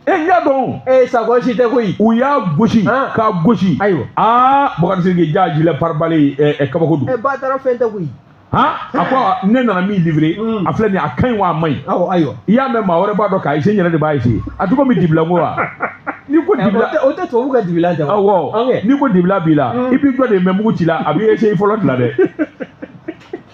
E n y'a dɔn. E sago si tɛ koyi. U y'a gosi k'a gosi. Ayiwa. Aa Boubacar Sidiki, ja gilet pare-balles kabako don. E ba taara fɛn tɛ koyi. Han, a ko ne nana min livrer, a filɛ nin ye, a ka ɲi wa a man ɲi? Awɔ, ayiwa. I y'a mɛn maa wɛrɛ b'a dɔn k'a essayer, n yɛrɛ de b'a essayer. A tɔgɔ min dibilan ko wa? N'i ko dibila. O tɛ tubabu ka dibilan tɛ wa? Awɔ. N'i ko dibila b'i la, i b'i jɔ de mɛ mugu ci la, a b'i essayer fɔlɔ de la dɛ.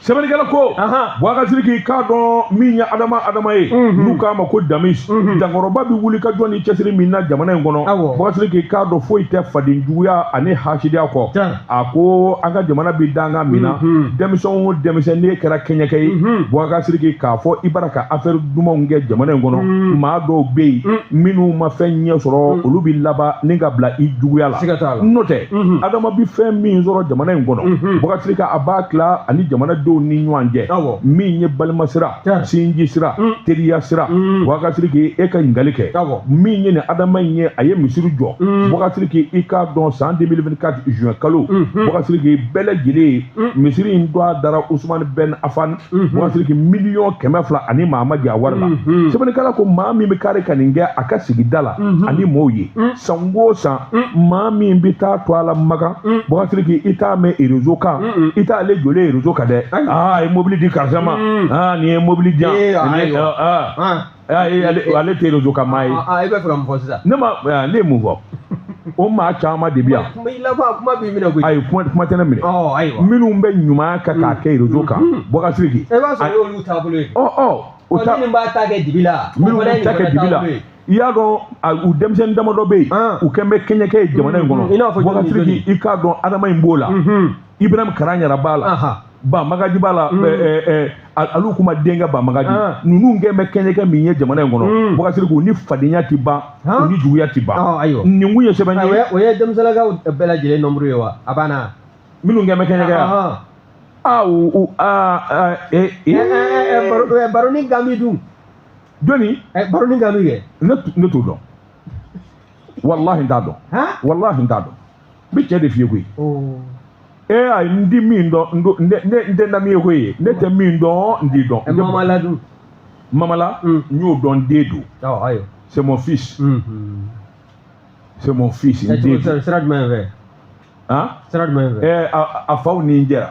Sɛbɛnnikɛla ko Boubacar Sidiki, k'a dɔn min ye Adama ye, n'u k'a ma ko Damis, dankɔrɔba bɛ wuli ka jɔ ni cɛsiri min na jamana in kɔnɔ, Boubacar Sidiki, k'a dɔn foyi tɛ fadenjuguya ani hasidiya kɔ. A ko an ka jamana bɛ dankan min na, denmisɛn o denmisɛn n'e kɛra kɛɲɛkɛ ye, Boubacar Sidiki, k'a fɔ i bara ka affaire dumanw kɛ jamana in kɔnɔ, maa dɔw bɛ yen minnu ma fɛn ɲɛ sɔrɔ, olu bɛ laban ni ka bila i juguya la. N'o tɛ, Adama bɛ fɛn min sɔrɔ jamana in kɔnɔ, Boubacar Sidiki, a b'a tila ani jamanadenw ni ɲɔgɔn cɛ, min ye balima sira, sinji sira, teriya sira. Boubacar Sidiki, e ka ɲininkali kɛ min ye nin Adama in ye, a ye misiri jɔ. Boubacar Sidiki, i k'a dɔn san 2024 juin kalo, Boubacar Sidiki, bɛɛ lajɛlen misiri in don a dara Ousmane Ben Affan, Boubacar Sidiki, 200 000 ani maa ma jɛ a wari la. Sɛbɛnnikɛla ko maa min bɛ kari ka nin kɛ a ka sigida la ani mɔɔw ye, san o san maa min bɛ taa to a la Makan, Boubacar Sidiki, i t'a mɛn réseau kan, i t'ale jɔlen réseau kan dɛ. Aa, a ye mobili di karisa ma, aa nin ye mobili di yan, ale tɛ réseau kan maa ye. E bɛ fɛ ka mun fɔ sisan? Ne ma, ne ye mun fɔ? O maa caman de bɛ yan. Kuma b'i minɛ koyi. Ayi, kuma tɛ ne minɛ. Ayiwa. Minnu bɛ ɲuman kɛ k'a kɛ réseau kan, Boubacar Sidiki. E b'a sɔrɔ o y'olu taabolo ye. Ɔ o ta. Minnu b'a ta kɛ dibi la. Minnu b'a ta kɛ dibi la. I y'a dɔn u denmisɛnnin damadɔ bɛ yen, u kɛn bɛ kɛɲɛkɛ ye jamana in kɔnɔ. I n'a fɔ Boubacar Sidiki, i k'a dɔn Adama in b'o la. Ibrahim Karanyara b'a la. Ba Magaji b'a la, alu kuma denkɛ Ba Magaji, ninnu kɛ bɛ kɛɲɛkɛ min ye jamana in kɔnɔ, Boubacar Sidiki, u ni fadenya ti ban, u ni juguya ti ban. Nin kun ye sɛbɛn ye. O ye denmisɛnninkaw bɛɛ lajɛlen nombre ye wa? A banna. Minnu kɛ bɛ kɛɲɛkɛ yan. Aa u aa ee. Baroni Gami dun. Jɔnni? Baroni Gami kɛ. Ne t'o dɔn. Walahi n t'a dɔn. Walahi n t'a dɔn. N bɛ cɛ de f'i ye koyi. E ayi, n di min dɔn, n tɛ nami ye koyi, ne tɛ min dɔn, n t'i dɔn. Mamala dun? Mamala, n y'o dɔn, den don. C'est mon fils. C'est mon fils, n den don. Sira jumɛn fɛ? Han? Sira jumɛn fɛ? A faw ni n jɛra.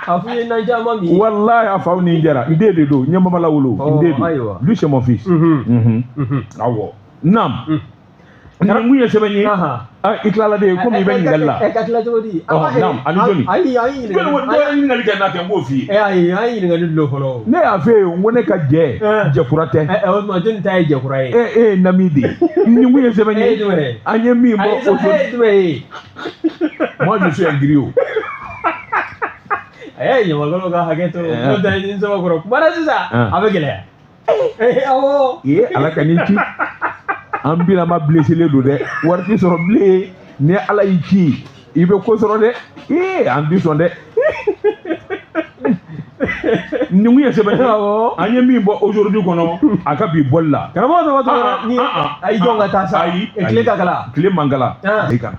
A f'i ye nan caman min. Walahi a faw ni n jɛra, n den de don, n ye Mamala wolo, n den don. Lui c'est mon fils. Awɔ. Naam. Nin kun ye sɛbɛn ye. I tilala de komi i bɛ ɲininkali la. Ka tila cogo di? Naam, ani jɔnni? Ayi, an ye ɲininkali. Dɔ ye ɲininkali kɛ n'a kɛ n b'o f'i ye. Ayi, an ye ɲininkali dɔ fɔlɔ. Ne y'a f'e ye n ko ne ka jɛkura tɛ. O tuma jɔnni ta ye jɛkura ye? E ye nami de ye. Nin kun ye sɛbɛn ye. E ye jumɛn ye? An ye min bɔ o. E ye jumɛn ye? Moi je suis un griot. Ɲamakalaw ka hakɛ to. N'o tɛ ni sɛbɛn kɔrɔ kuma na sisan a bɛ gɛlɛya. Awɔ. Ee, Ala ka n'i ci, an bilama blessé don dɛ, wari tɛ sɔrɔ bilen. Ni Ala y'i ci, i bɛ ko sɔrɔ dɛ. Ee, an ti sɔn dɛ. Nin kun ye sɛbɛn ye. An ye min bɔ Aujourd'hui kɔnɔ, a ka bi bɔli la. Karamɔgɔ tɔgɔ tɔgɔ ni ayi, jɔn ka taa sa? Ayi. Tile ka kala. Tile man kala. I kana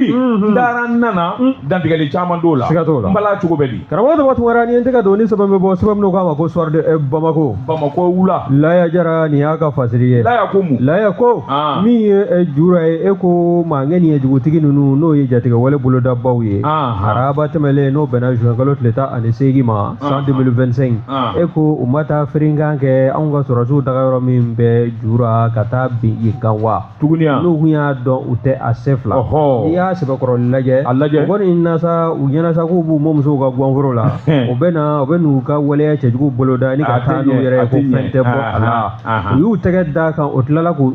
n taara, n nana dantigɛli caman d'o la. Siga t'o la. N bala cogo bɛ di? Karamɔgɔ tɔgɔ Tunkara, ni n tɛ ka don ni sɛbɛn bɛ bɔ, sɛbɛn minnu k'a ma ko Soir de Bamako. Bamakɔ wula. Laya Jara, nin y'a ka fasiri ye. Laya ko mun? Laya ko min ye jura ye, e ko maa ŋɛni ye jugutigi ninnu, n'o ye jatigɛwale bolodabaw ye. Araba tɛmɛlen, n'o bɛnna juin kalo tile 18 ma, san 2025, e ko u ma taa firinkan kɛ anw ka sɔrɔdasiw dagayɔrɔ min bɛ Jura ka taa bin yen kan wa? Tuguni yan. N'u kun y'a dɔn, u tɛ a se fila. N'i y'a sɛbɛkɔrɔ lajɛ, A lajɛ. U kɔni na sa, u ɲɛna sa k'u b'u mɔmusow ka guwanforo la, u bɛ na, u bɛ n'u ka waleya cɛjugu boloda ni ka A tɛ taa n'u ɲɛ, yɛrɛ a ye ko tɛ fɛn ɲɛ. tɛ bɔ a la. U y'u tɛgɛ da kan, u tilala k'u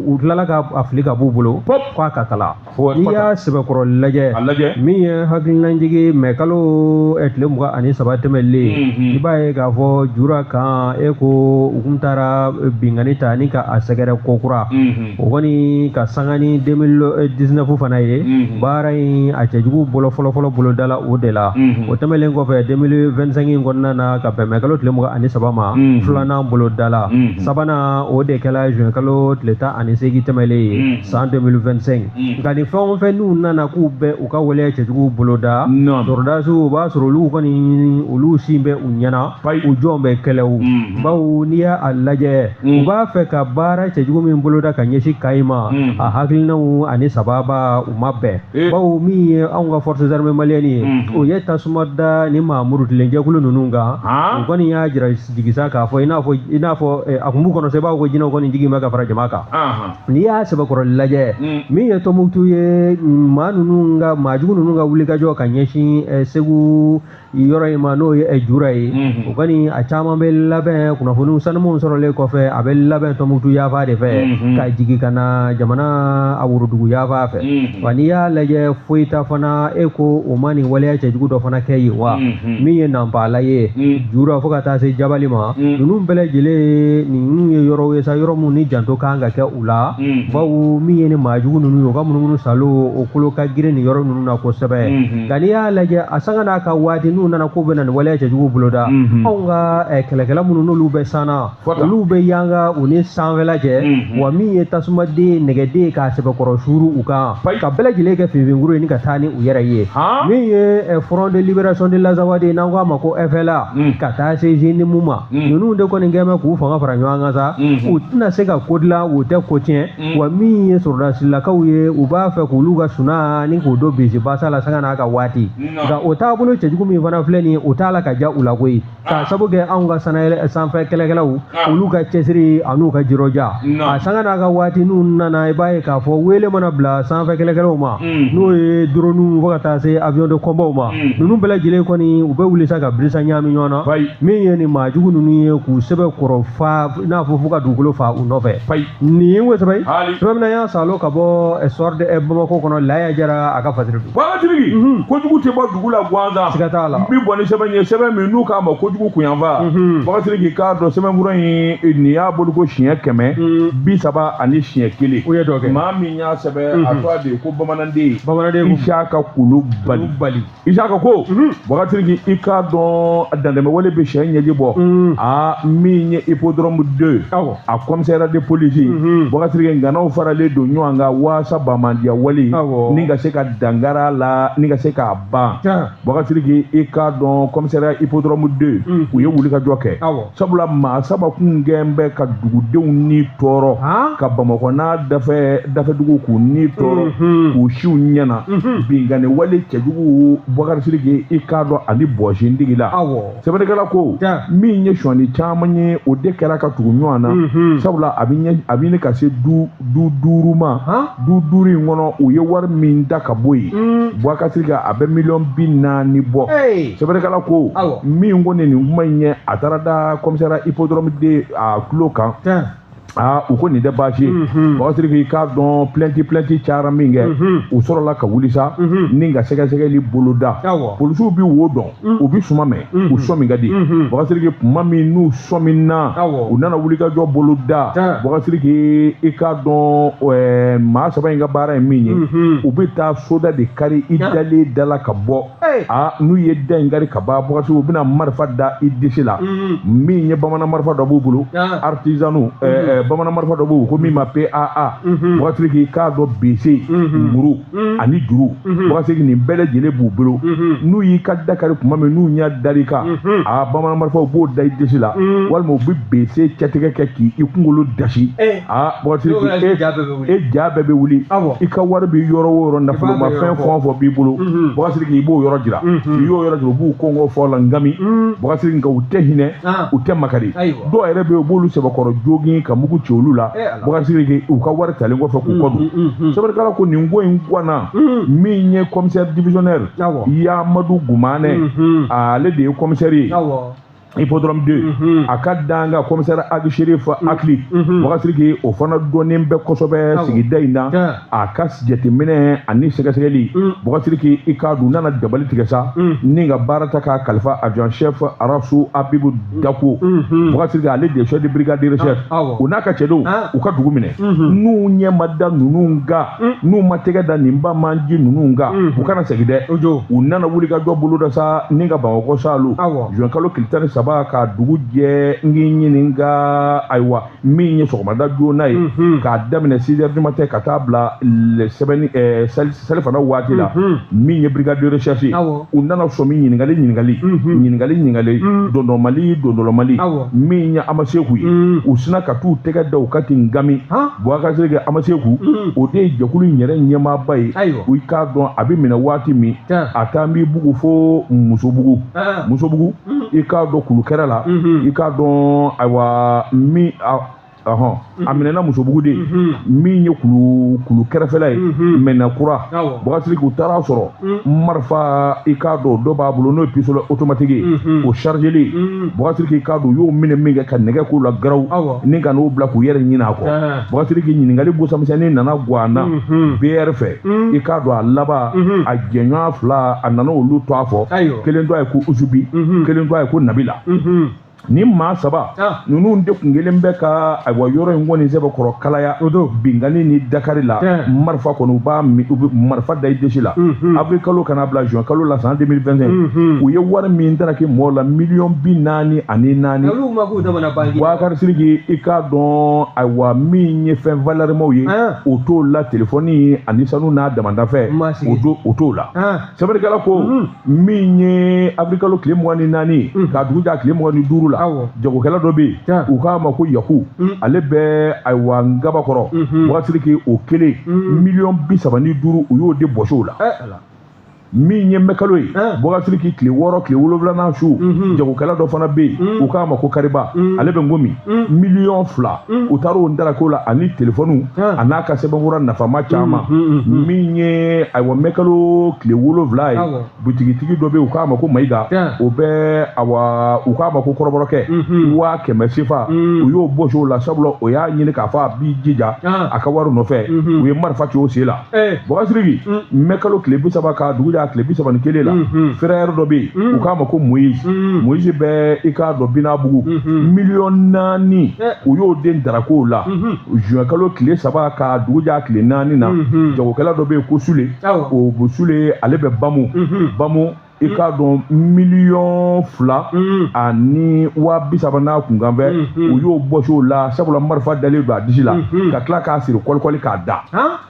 u tilala k'a fili ka b'u bolo k'a ka kala. N'i y'a sɛbɛkɔrɔ lajɛ, A lajɛ. min ye hakilinajigi mɛ kalo tile 23 tɛmɛlen, i b'a ye k'a fɔ Jura kan, e ko u kun taara binkanni ta ni ka a sɛgɛrɛ kokura. O kɔni ka sanga ni 2019 fana ye, baara in a cɛjugu bolo fɔlɔfɔlɔ bolodala o de la. O tɛmɛlen kɔfɛ, 2025 in kɔnɔna na, ka bɛn mɛ kalo tile 23 ma, filanan bolodala. Sabanan, o de kɛla juin kalo tile 18 tɛmɛlen ye, san 2025. Nka nin fɛn o fɛn, n'u nana k'u bɛ u ka waleya cɛjugu boloda, sɔrɔdasiw, o b'a sɔrɔ olu kɔni, olu sin bɛ u ɲɛna, u jɔn bɛ kɛlɛw. Bawo n'i y'a lajɛ, u b'a fɛ ka baara cɛjugu min boloda ka ɲɛsin Kayi ma, a hakilinaw ani sababa u ma bɛn. Bawo min ye anw ka forces armées maliennes ye, o ye tasuma da ni maa murutilen jɛkulu ninnu kan. U kɔni y'a jira jigisa k'a fɔ i n'a fɔ a kun b'u kɔnɔ sa, i b'a fɔ ko jinɛw kɔni jigin bɛ ka fara jama kan. N'i y'a sɛbɛkɔrɔ lajɛ, min ye Tɔnbukutu ye, maa ninnu ka maajugu ninnu ka wulikajɔ ka ɲɛsin Segu yɔrɔ in ma, n'o ye Jura ye, o kɔni a caman bɛ labɛn kunnafoniw sanumanw sɔrɔlen kɔfɛ, a bɛ labɛn Tɔnbukutu yanfan de fɛ ka jigin ka na jamana a worodugu yanfan fɛ. Wa n'i y'a lajɛ, foyi ta fana, e ko o ma nin waleya cɛjugu dɔ fana kɛ yen wa? Min ye Nanpala ye, Jura fo ka taa se Jabali ma, ninnu bɛɛ lajɛlen, ninnu ye yɔrɔw ye sa, yɔrɔ minnu ni janto kan ka kɛ u la. Bawo min ye ni maajugu ninnu ye, u ka munumunu salo o kolo ka girin nin yɔrɔ ninnu na kosɛbɛ. Nka n'i y'a lajɛ, a sanga n'a ka waati, n'u nana k'u bɛ na nin waleya cɛjugu boloda, anw ka kɛlɛkɛla minnu n'olu bɛ sanna, olu bɛ yanga u ni sanfɛla cɛ. Wa min ye tasumaden, nɛgɛden, k'a sɛbɛkɔrɔ suuru u kan, ka bɛɛ lajɛlen kɛ finfinkuru ye ni ka taa ni u yɛrɛ ye. Min ye Front de libération de l'Azawad, n'an ko a ma ko FLA, ka taa se JNIM ma, ninnu de kɔni kɛn bɛ k'u fanga fara ɲɔgɔn kan sa. U tɛna se ka ko dilan, u tɛ ko tiɲɛ. Wa min ye sɔrɔdasilakaw ye, u b'a fɛ k'olu ka suna ni k'o don bisi basa la sanga n'a ka waati. Nka o taabolo cɛjugu min fana filɛ nin ye, o t'a la ka ja u la koyi, k'a sabu kɛ anw ka sanayɛlɛ sanfɛ kɛlɛkɛlaw, olu ka cɛsiri an'u ka jirɔja. A sanga n'a ka waati, n'u nana, i b'a ye k'a fɔ wele mana bila sanfɛ kɛlɛkɛlaw ma, n'o ye drone fo ka taa se avion de combat ma, ninnu bɛɛ lajɛlen kɔni, u bɛ wuli sa ka birisa ɲaami ɲɔgɔn na. Min ye nin maajugu ninnu ye, k'u sɛbɛn kɔrɔ fa i n'a fɔ f'u ka dugukolo fa u nɔfɛ. Nin ye sɛbɛn sɛbɛn min y'a salo ka bɔ Soir de Bamako kɔnɔ, Laya Jara a ka fasiri don. Bagatigi, kojugu tɛ bɔ dugu la gansan. Siga t'a la. N bɛ bɔ ni sɛbɛn ye, sɛbɛn min n'u k'a ma kojugu kunyanfa. Bagatigi, k'a dɔn sɛbɛnfura in, nin y'a bolo ko siɲɛ 131. U ye dɔ kɛ. Maa min y'a sɛbɛn, a tɔgɔ de ye ko bamananden. Bamananden. Isaka Kulubali. Bali. Isaka ko, Bagatigi, i k'a dɔn dantɛmɛwale bɛ sɛ ɲɛji bɔ. Aa, min ye Hippodrome 2, a commissariat de police, Bagatigi, ŋanaw faralen don ɲɔgɔn kan waasa bamandiya wale ni ka se ka dangara la, ni ka se k'a ban. Bagatigi, i k'a dɔn commissariat Hippodrome 2, u ye wulikajɔ kɛ, sabula maa saba kun gɛn bɛ ka dugudenw ni tɔɔrɔ, ka Bamakɔ n'a dafɛdugu k'u ni tɔɔrɔ, k'u siw ɲɛna binkanni wale cɛjugu. Bubakari Sidiki, i k'a dɔn ani bɔsintigi la, sɛbɛnnikɛla ko min ye sɔnni caman ye, o de kɛra ka tugu ɲɔgɔn na, sabula a bɛ ɲini ka se du duuru ma. Du duuru in kɔnɔ, u ye wari min da ka bɔ yen, Bubakari Sidiki, a bɛ miliyɔn 40 bɔ. Sɛbɛnnikɛla ko min ko nin kuma in ye, a taara da commissariat Hippodrome de a tulo kan. Aa, u ko nin tɛ baasi ye. Bubakari Sidiki, i k'a dɔn plainte cayara min kɛ, u sɔrɔla ka wuli sa ni ka sɛgɛsɛgɛli boloda. Polisiw bi wo dɔn, u bi suma mɛn, u sɔmi ka di. Bubakari Sidiki, tuma min n'u sɔmina, u nana wulikajɔ boloda. Bubakari Sidiki, i k'a dɔn maa saba in ka baara ye min ye, u bɛ taa soda de kari i dalen da la ka bɔ. Aa, n'u ye da in kari ka ban, Bubakari Sidiki, u bɛna marifa da i disi la. Min ye bamanan marifa dɔ b'u bolo, artisanw bamanan marifa dɔ b'u ko min ma PAA. Bubakari Sidiki, i k'a dɔn bese, muru ani juru, Bubakari Sidiki, nin bɛɛ lajɛlen b'u bolo. N'u y'i ka da kari tuma min n'u ɲɛ dar'i kan, aa, bamanan marifaw b'o da i disi la, walima u bɛ bese cɛtigɛ kɛ k'i kunkolo dasi. Aa, Bubakari Sidiki, e ja bɛɛ bɛ wuli. I ka wari bɛ yɔrɔ o yɔrɔ, nafolomafɛn fɛn o fɛn b'i bolo, Bubakari Sidiki, i b'o yɔrɔ jira. I y'o yɔrɔ jira, u b'u kɔngɔ fɔ la ngami. Bubakari Sidiki, nka u tɛ hinɛ, u tɛ makari. Dɔw yɛrɛ bɛ yen, u b'olu sɛbɛkɔrɔ jogin ka mugu ci olu la. Bubakari Sidiki, u ka wari talen kɔfɛ k'u kɔ don. Sɛbɛnnikɛla ko nin ko in ganna. Min ye commissaire divisionnaire Yamadu Gumanɛ, ale de ye commissaire ye Hippodrome 2, a ka dan ka commissaire Agi Sherif Akili. Bubakari Sidiki, o fana dɔnnen bɛ kosɛbɛ sigida in na, a ka jateminɛ ani sɛgɛsɛgɛli. Bubakari Sidiki, i k'a dun nana dabali tigɛ sa ni ka baara ta k'a kalifa adjoint chef Arasu Abibu Dako. Bubakari Sidiki, ale de ye chef de brigade de recherche. U n'a ka cɛdenw, u ka dugu minɛ. N'u ɲɛ ma da ninnu kan, n'u ma tɛgɛ da nin bamanji ninnu kan, u kana segin dɛ. U nana wuli ka jɔ bolo da sa ni ka Bamakɔ salu juin kalo tile 13 ka dugu jɛ. N k'i ɲininka, ayiwa, min ye sɔgɔmada joona ye, k'a daminɛ 6 heures du matin ka taa bila sɛbɛnni salifana waati la, min ye brigade de recherche ye, u nana sɔmi ɲininkali ɲininkali ɲininkali ɲininkali, dɔndɔmali dɔndɔlɔmali. Min ye Amaseku ye, u sina ka t'u tɛgɛ da u ka ten gami. Bubakari Sidiki, Amaseku, o de ye jɛkulu in yɛrɛ ɲɛmaaba ye. I k'a dɔn a bɛ minɛ waati min, a taa b'i bugu fo Musobugu. Musobugu, i k'a dɔn kulukɛrɛ la, i k'a dɔn, ayiwa, min ɔhɔn, a minɛna Musobugu de, min ye kulu kɛrɛfɛla ye, Mɛnakura. Bubakari Sidiki, u taara sɔrɔ marifa, i k'a dɔn dɔ b'a bolo, n'o ye pistolet automatique ye, o chargelen. Bubakari Sidiki, i k'a dɔn u y'o minɛ min kɛ ka nɛgɛ k'o la garaw ni ka n'o bila k'u yɛrɛ ɲini a kɔ. Bubakari Sidiki, ɲininkali busamisɛnnin nana gan a na BR fɛ. I k'a dɔn a laban, a jɛɲɔgɔn fila, a nana olu to a fɔ. Kelen to a ye ko Usubi, kelen to a ye ko Nabila. Ni maa saba ninnu de kun kelen bɛ ka, ayiwa, yɔrɔ in kɔni sɛbɛkɔrɔ kalaya binkanni ni dakari la. Marifa kɔni, u b'a u bɛ marifa da i disi la. Avril kalo kana bila juin kalo la san 2025, u ye wari min daraki mɔgɔw la, miliyɔn 44. Bubakari Sidiki, i k'a dɔn, ayiwa, min ye fɛn valɛrimaw ye, o t'o la, telefɔni ani sanu n'a damandafɛ, o t'o la. Sɛbɛnnikɛla ko min ye avril kalo tile 24 k'a dugu jɛ tile 25 la, jagokɛla dɔ bɛ yen, u k'a ma ko Yaku, ale bɛ, ayiwa, Ngabakɔrɔ. Bubakari Sidiki, o kelen, miliyɔn 35, u y'o de bɔsi o la. Min ye mɛkalo ye, Bubakari Sidiki, tile 6, tile 7nan su, jagokɛla dɔ fana bɛ yen, u k'a ma ko Kariba, ale bɛ Ngomi, miliyɔn 2, u taara o darako la ani telefɔniw a n'a ka sɛbɛnfura nafama caman. Min ye, ayiwa, mɛkalo tile 7 ye, butigitigi dɔ bɛ yen, u k'a ma ko Mayiga, o bɛ, awa, u k'a ma ko kɔrɔbɔrɔkɛ, 100 000 sefa, u y'o bɔsi o la, sabula o y'a ɲini k'a fɔ a b'i jija a ka wari nɔfɛ, u ye marifa ci o sen la. Bubakari Sidiki, mɛkalo tile 30 ka dugu jɛ tile 31 la, frère dɔ bɛ yen, u k'a ma ko Moïse. Moïse bɛ, i k'a dɔn, Binabugu, miliyɔn 4, u y'o den darakow la. Juin kalo tile 3 ka dugu jɛ tile 4 na, jagokɛla dɔ bɛ yen ko Sule, o Sule, ale bɛ Bamu. Bamu, i k'a dɔn miliyɔn 2 ani 30 000 n'a kunkanfɛ, u y'o bɔsi o la, sabula marifa dalen don a disi la ka tila k'a siri kɔlikɔli k'a da.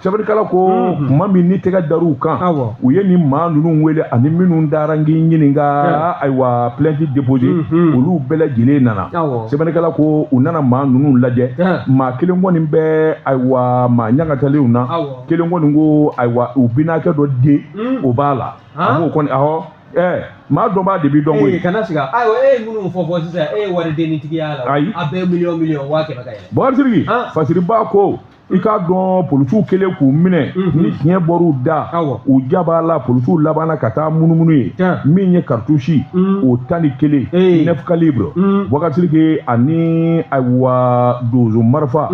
Sɛbɛnnikɛla ko tuma min ni tɛgɛ dar'u kan, u ye nin maa ninnu wele ani minnu dara n k'i ɲininka, ayiwa, plainte déposé, olu bɛɛ lajɛlen nana. Sɛbɛnnikɛla ko u nana maa ninnu lajɛ. Maa kelen kɔni bɛ, ayiwa, maa ɲangatalenw na, kelen kɔni ko, ayiwa, u binakɛ dɔ den o b'a la, a b'o kɔni, awɔ, maa dɔ b'a de bi dɔn koyi. Kana siga, ayiwa, e ye minnu fɔ sisan, e ye wari denitigiya la. Ayi. A bɛɛ miliyɔn miliyɔn 100 000 ka yɛlɛ. Bubakari Sidiki, Fasiriba ko I k'a dɔn, polisiw kɛlen k'u minɛ ni tiɲɛ bɔr'u da, u ja b'a la, polisiw labanna ka taa munumunu ye. Min ye cartouche o 11, 9 calibre, Boubacar Sidiki, ani ayiwa donso marifa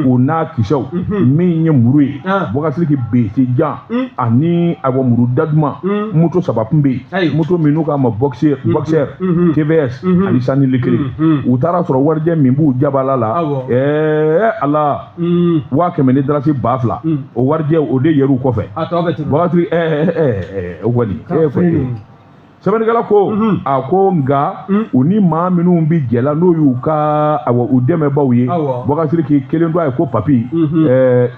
o n'a kisɛw, min ye muru ye, Boubacar Sidiki, bese jan ani ayiwa muru daduma, moto saba tun bɛ yen, moto min n'u k'a ma boxer, boxer TVS ani sanili kelen. U taara sɔrɔ warijɛ min b'u jabala la, ɛɛ Ala, 100 000 ni dalasi 2000, o warijɛ o de yer'u kɔfɛ. Boubacar Sidiki, ɛɛ o kɔni e sɛbɛnnikɛla ko a ko nka u ni maa minnu bɛ jɛ la, n'o y'u ka awa u dɛmɛbaaw ye, Boubacar Sidiki, kelen dɔ a ye ko Papi, ɛɛ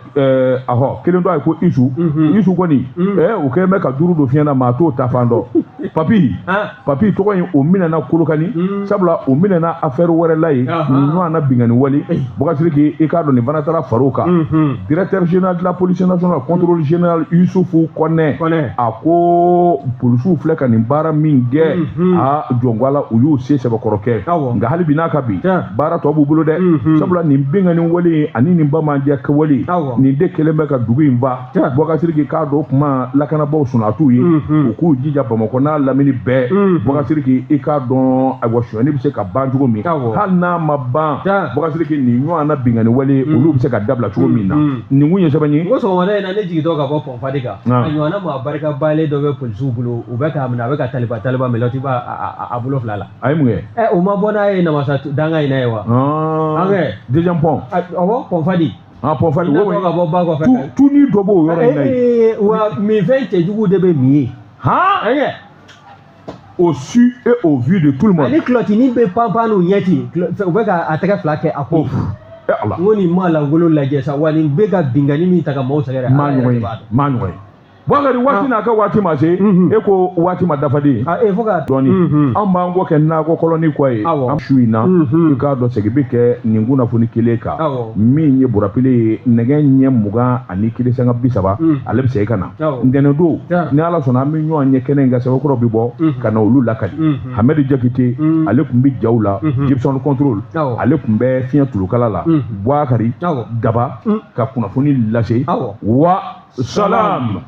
ahɔ, kelen dɔ a ye ko Isu. Isu kɔni, u kɛlen bɛ ka duuru don fiɲɛ na, maa t'o ta fan dɔn. Papi, Papi tɔgɔ in, o minɛna Kolokani, sabula o minɛna affaire wɛrɛ la yen, nin ɲɔgɔn na binkanni wale. Boubacar Sidiki, i k'a dɔn nin fana taara far'o kan. Directeur général de la police nationale, contrôle général, Yusufu Kɔnɛ, a ko polisiw filɛ ka nin baara min kɛ, a jɔnko ala, u y'u se sɛbɛkɔrɔ kɛ. Nka hali bi n'a ka bi, baara tɔ b'u bolo dɛ, sabula nin binkanni wale ani nin bamanjɛ wale nin de kɛlen bɛ ka dugu in fa. Boubacar Sidiki, k'a dɔn o kuma lakanabaaw sunnatuw ye, u k'u jija Bamakɔ n'a lamini bɛɛ. Boubacar Sidiki, i k'a dɔn ayiwa sonyani bɛ se ka ban cogo min, hali n'a ma ban, Boubacar Sidiki, nin ɲɔgɔn na binkanni wale olu bɛ se ka dabila cogo min na. Nin kun ye sɛbɛn ye. N ko sɔgɔmada in na, ne jigintɔ ka bɔ Pɔnfadi kan, a ɲɔgɔnna maa barika balen dɔ bɛ polisiw bolo, u bɛ k'a minɛ, a bɛ ka taliba taliba mɛlɛti b'a a bolo fila la. A ye mun kɛ? Ɛ, o ma bɔ n'a ye namasa danga in na ye wa? Deuxième pont. Awɔ, Pɔnfadi. Ah, Pɔnfadi. I n'a fɔ ka bɔ ba kɔfɛ. Tuni dɔ b'o yɔrɔ in na yen. Wa minfɛn cɛjugu de bɛ min ye. Han, au su et au vu de tout le monde. Ani kulɔtinin bɛ pan pan n'u ɲɛ ten, u bɛ ka a tɛgɛ fila kɛ a ko. Ala. N ko nin maa lankolon lajɛ sa wa, nin bɛ ka binkanni min ta ka maaw sɛgɛrɛ. Maa ɲɔgɔn ye, maa ɲɔgɔn ye. Boubacar, waati n'a ka waati ma se, e ko waati ma dafaden. E fo ka dɔɔni, an b'an kɔ kɛ nakɔ kɔlɔni kɔ ye an su in na. I k'a dɔn segin bɛ kɛ nin kunnafoni kelen kan, min ye burapile ye nɛgɛ ɲɛ 21 sanga 30, ale bɛ segin ka na ntɛnɛn don. Ni Ala sɔnna, an bɛ ɲɔgɔn ɲɛ kɛnɛ in kan, sɛbɛnkɔrɔ bɛ bɔ ka na olu lakali. Hamɛdi Jakite, ale tun bɛ jaw la, Gibson contrôle, ale tun bɛ fiɲɛ tulukala la. Boubacar Daba ka kunnafoni lase wa salam.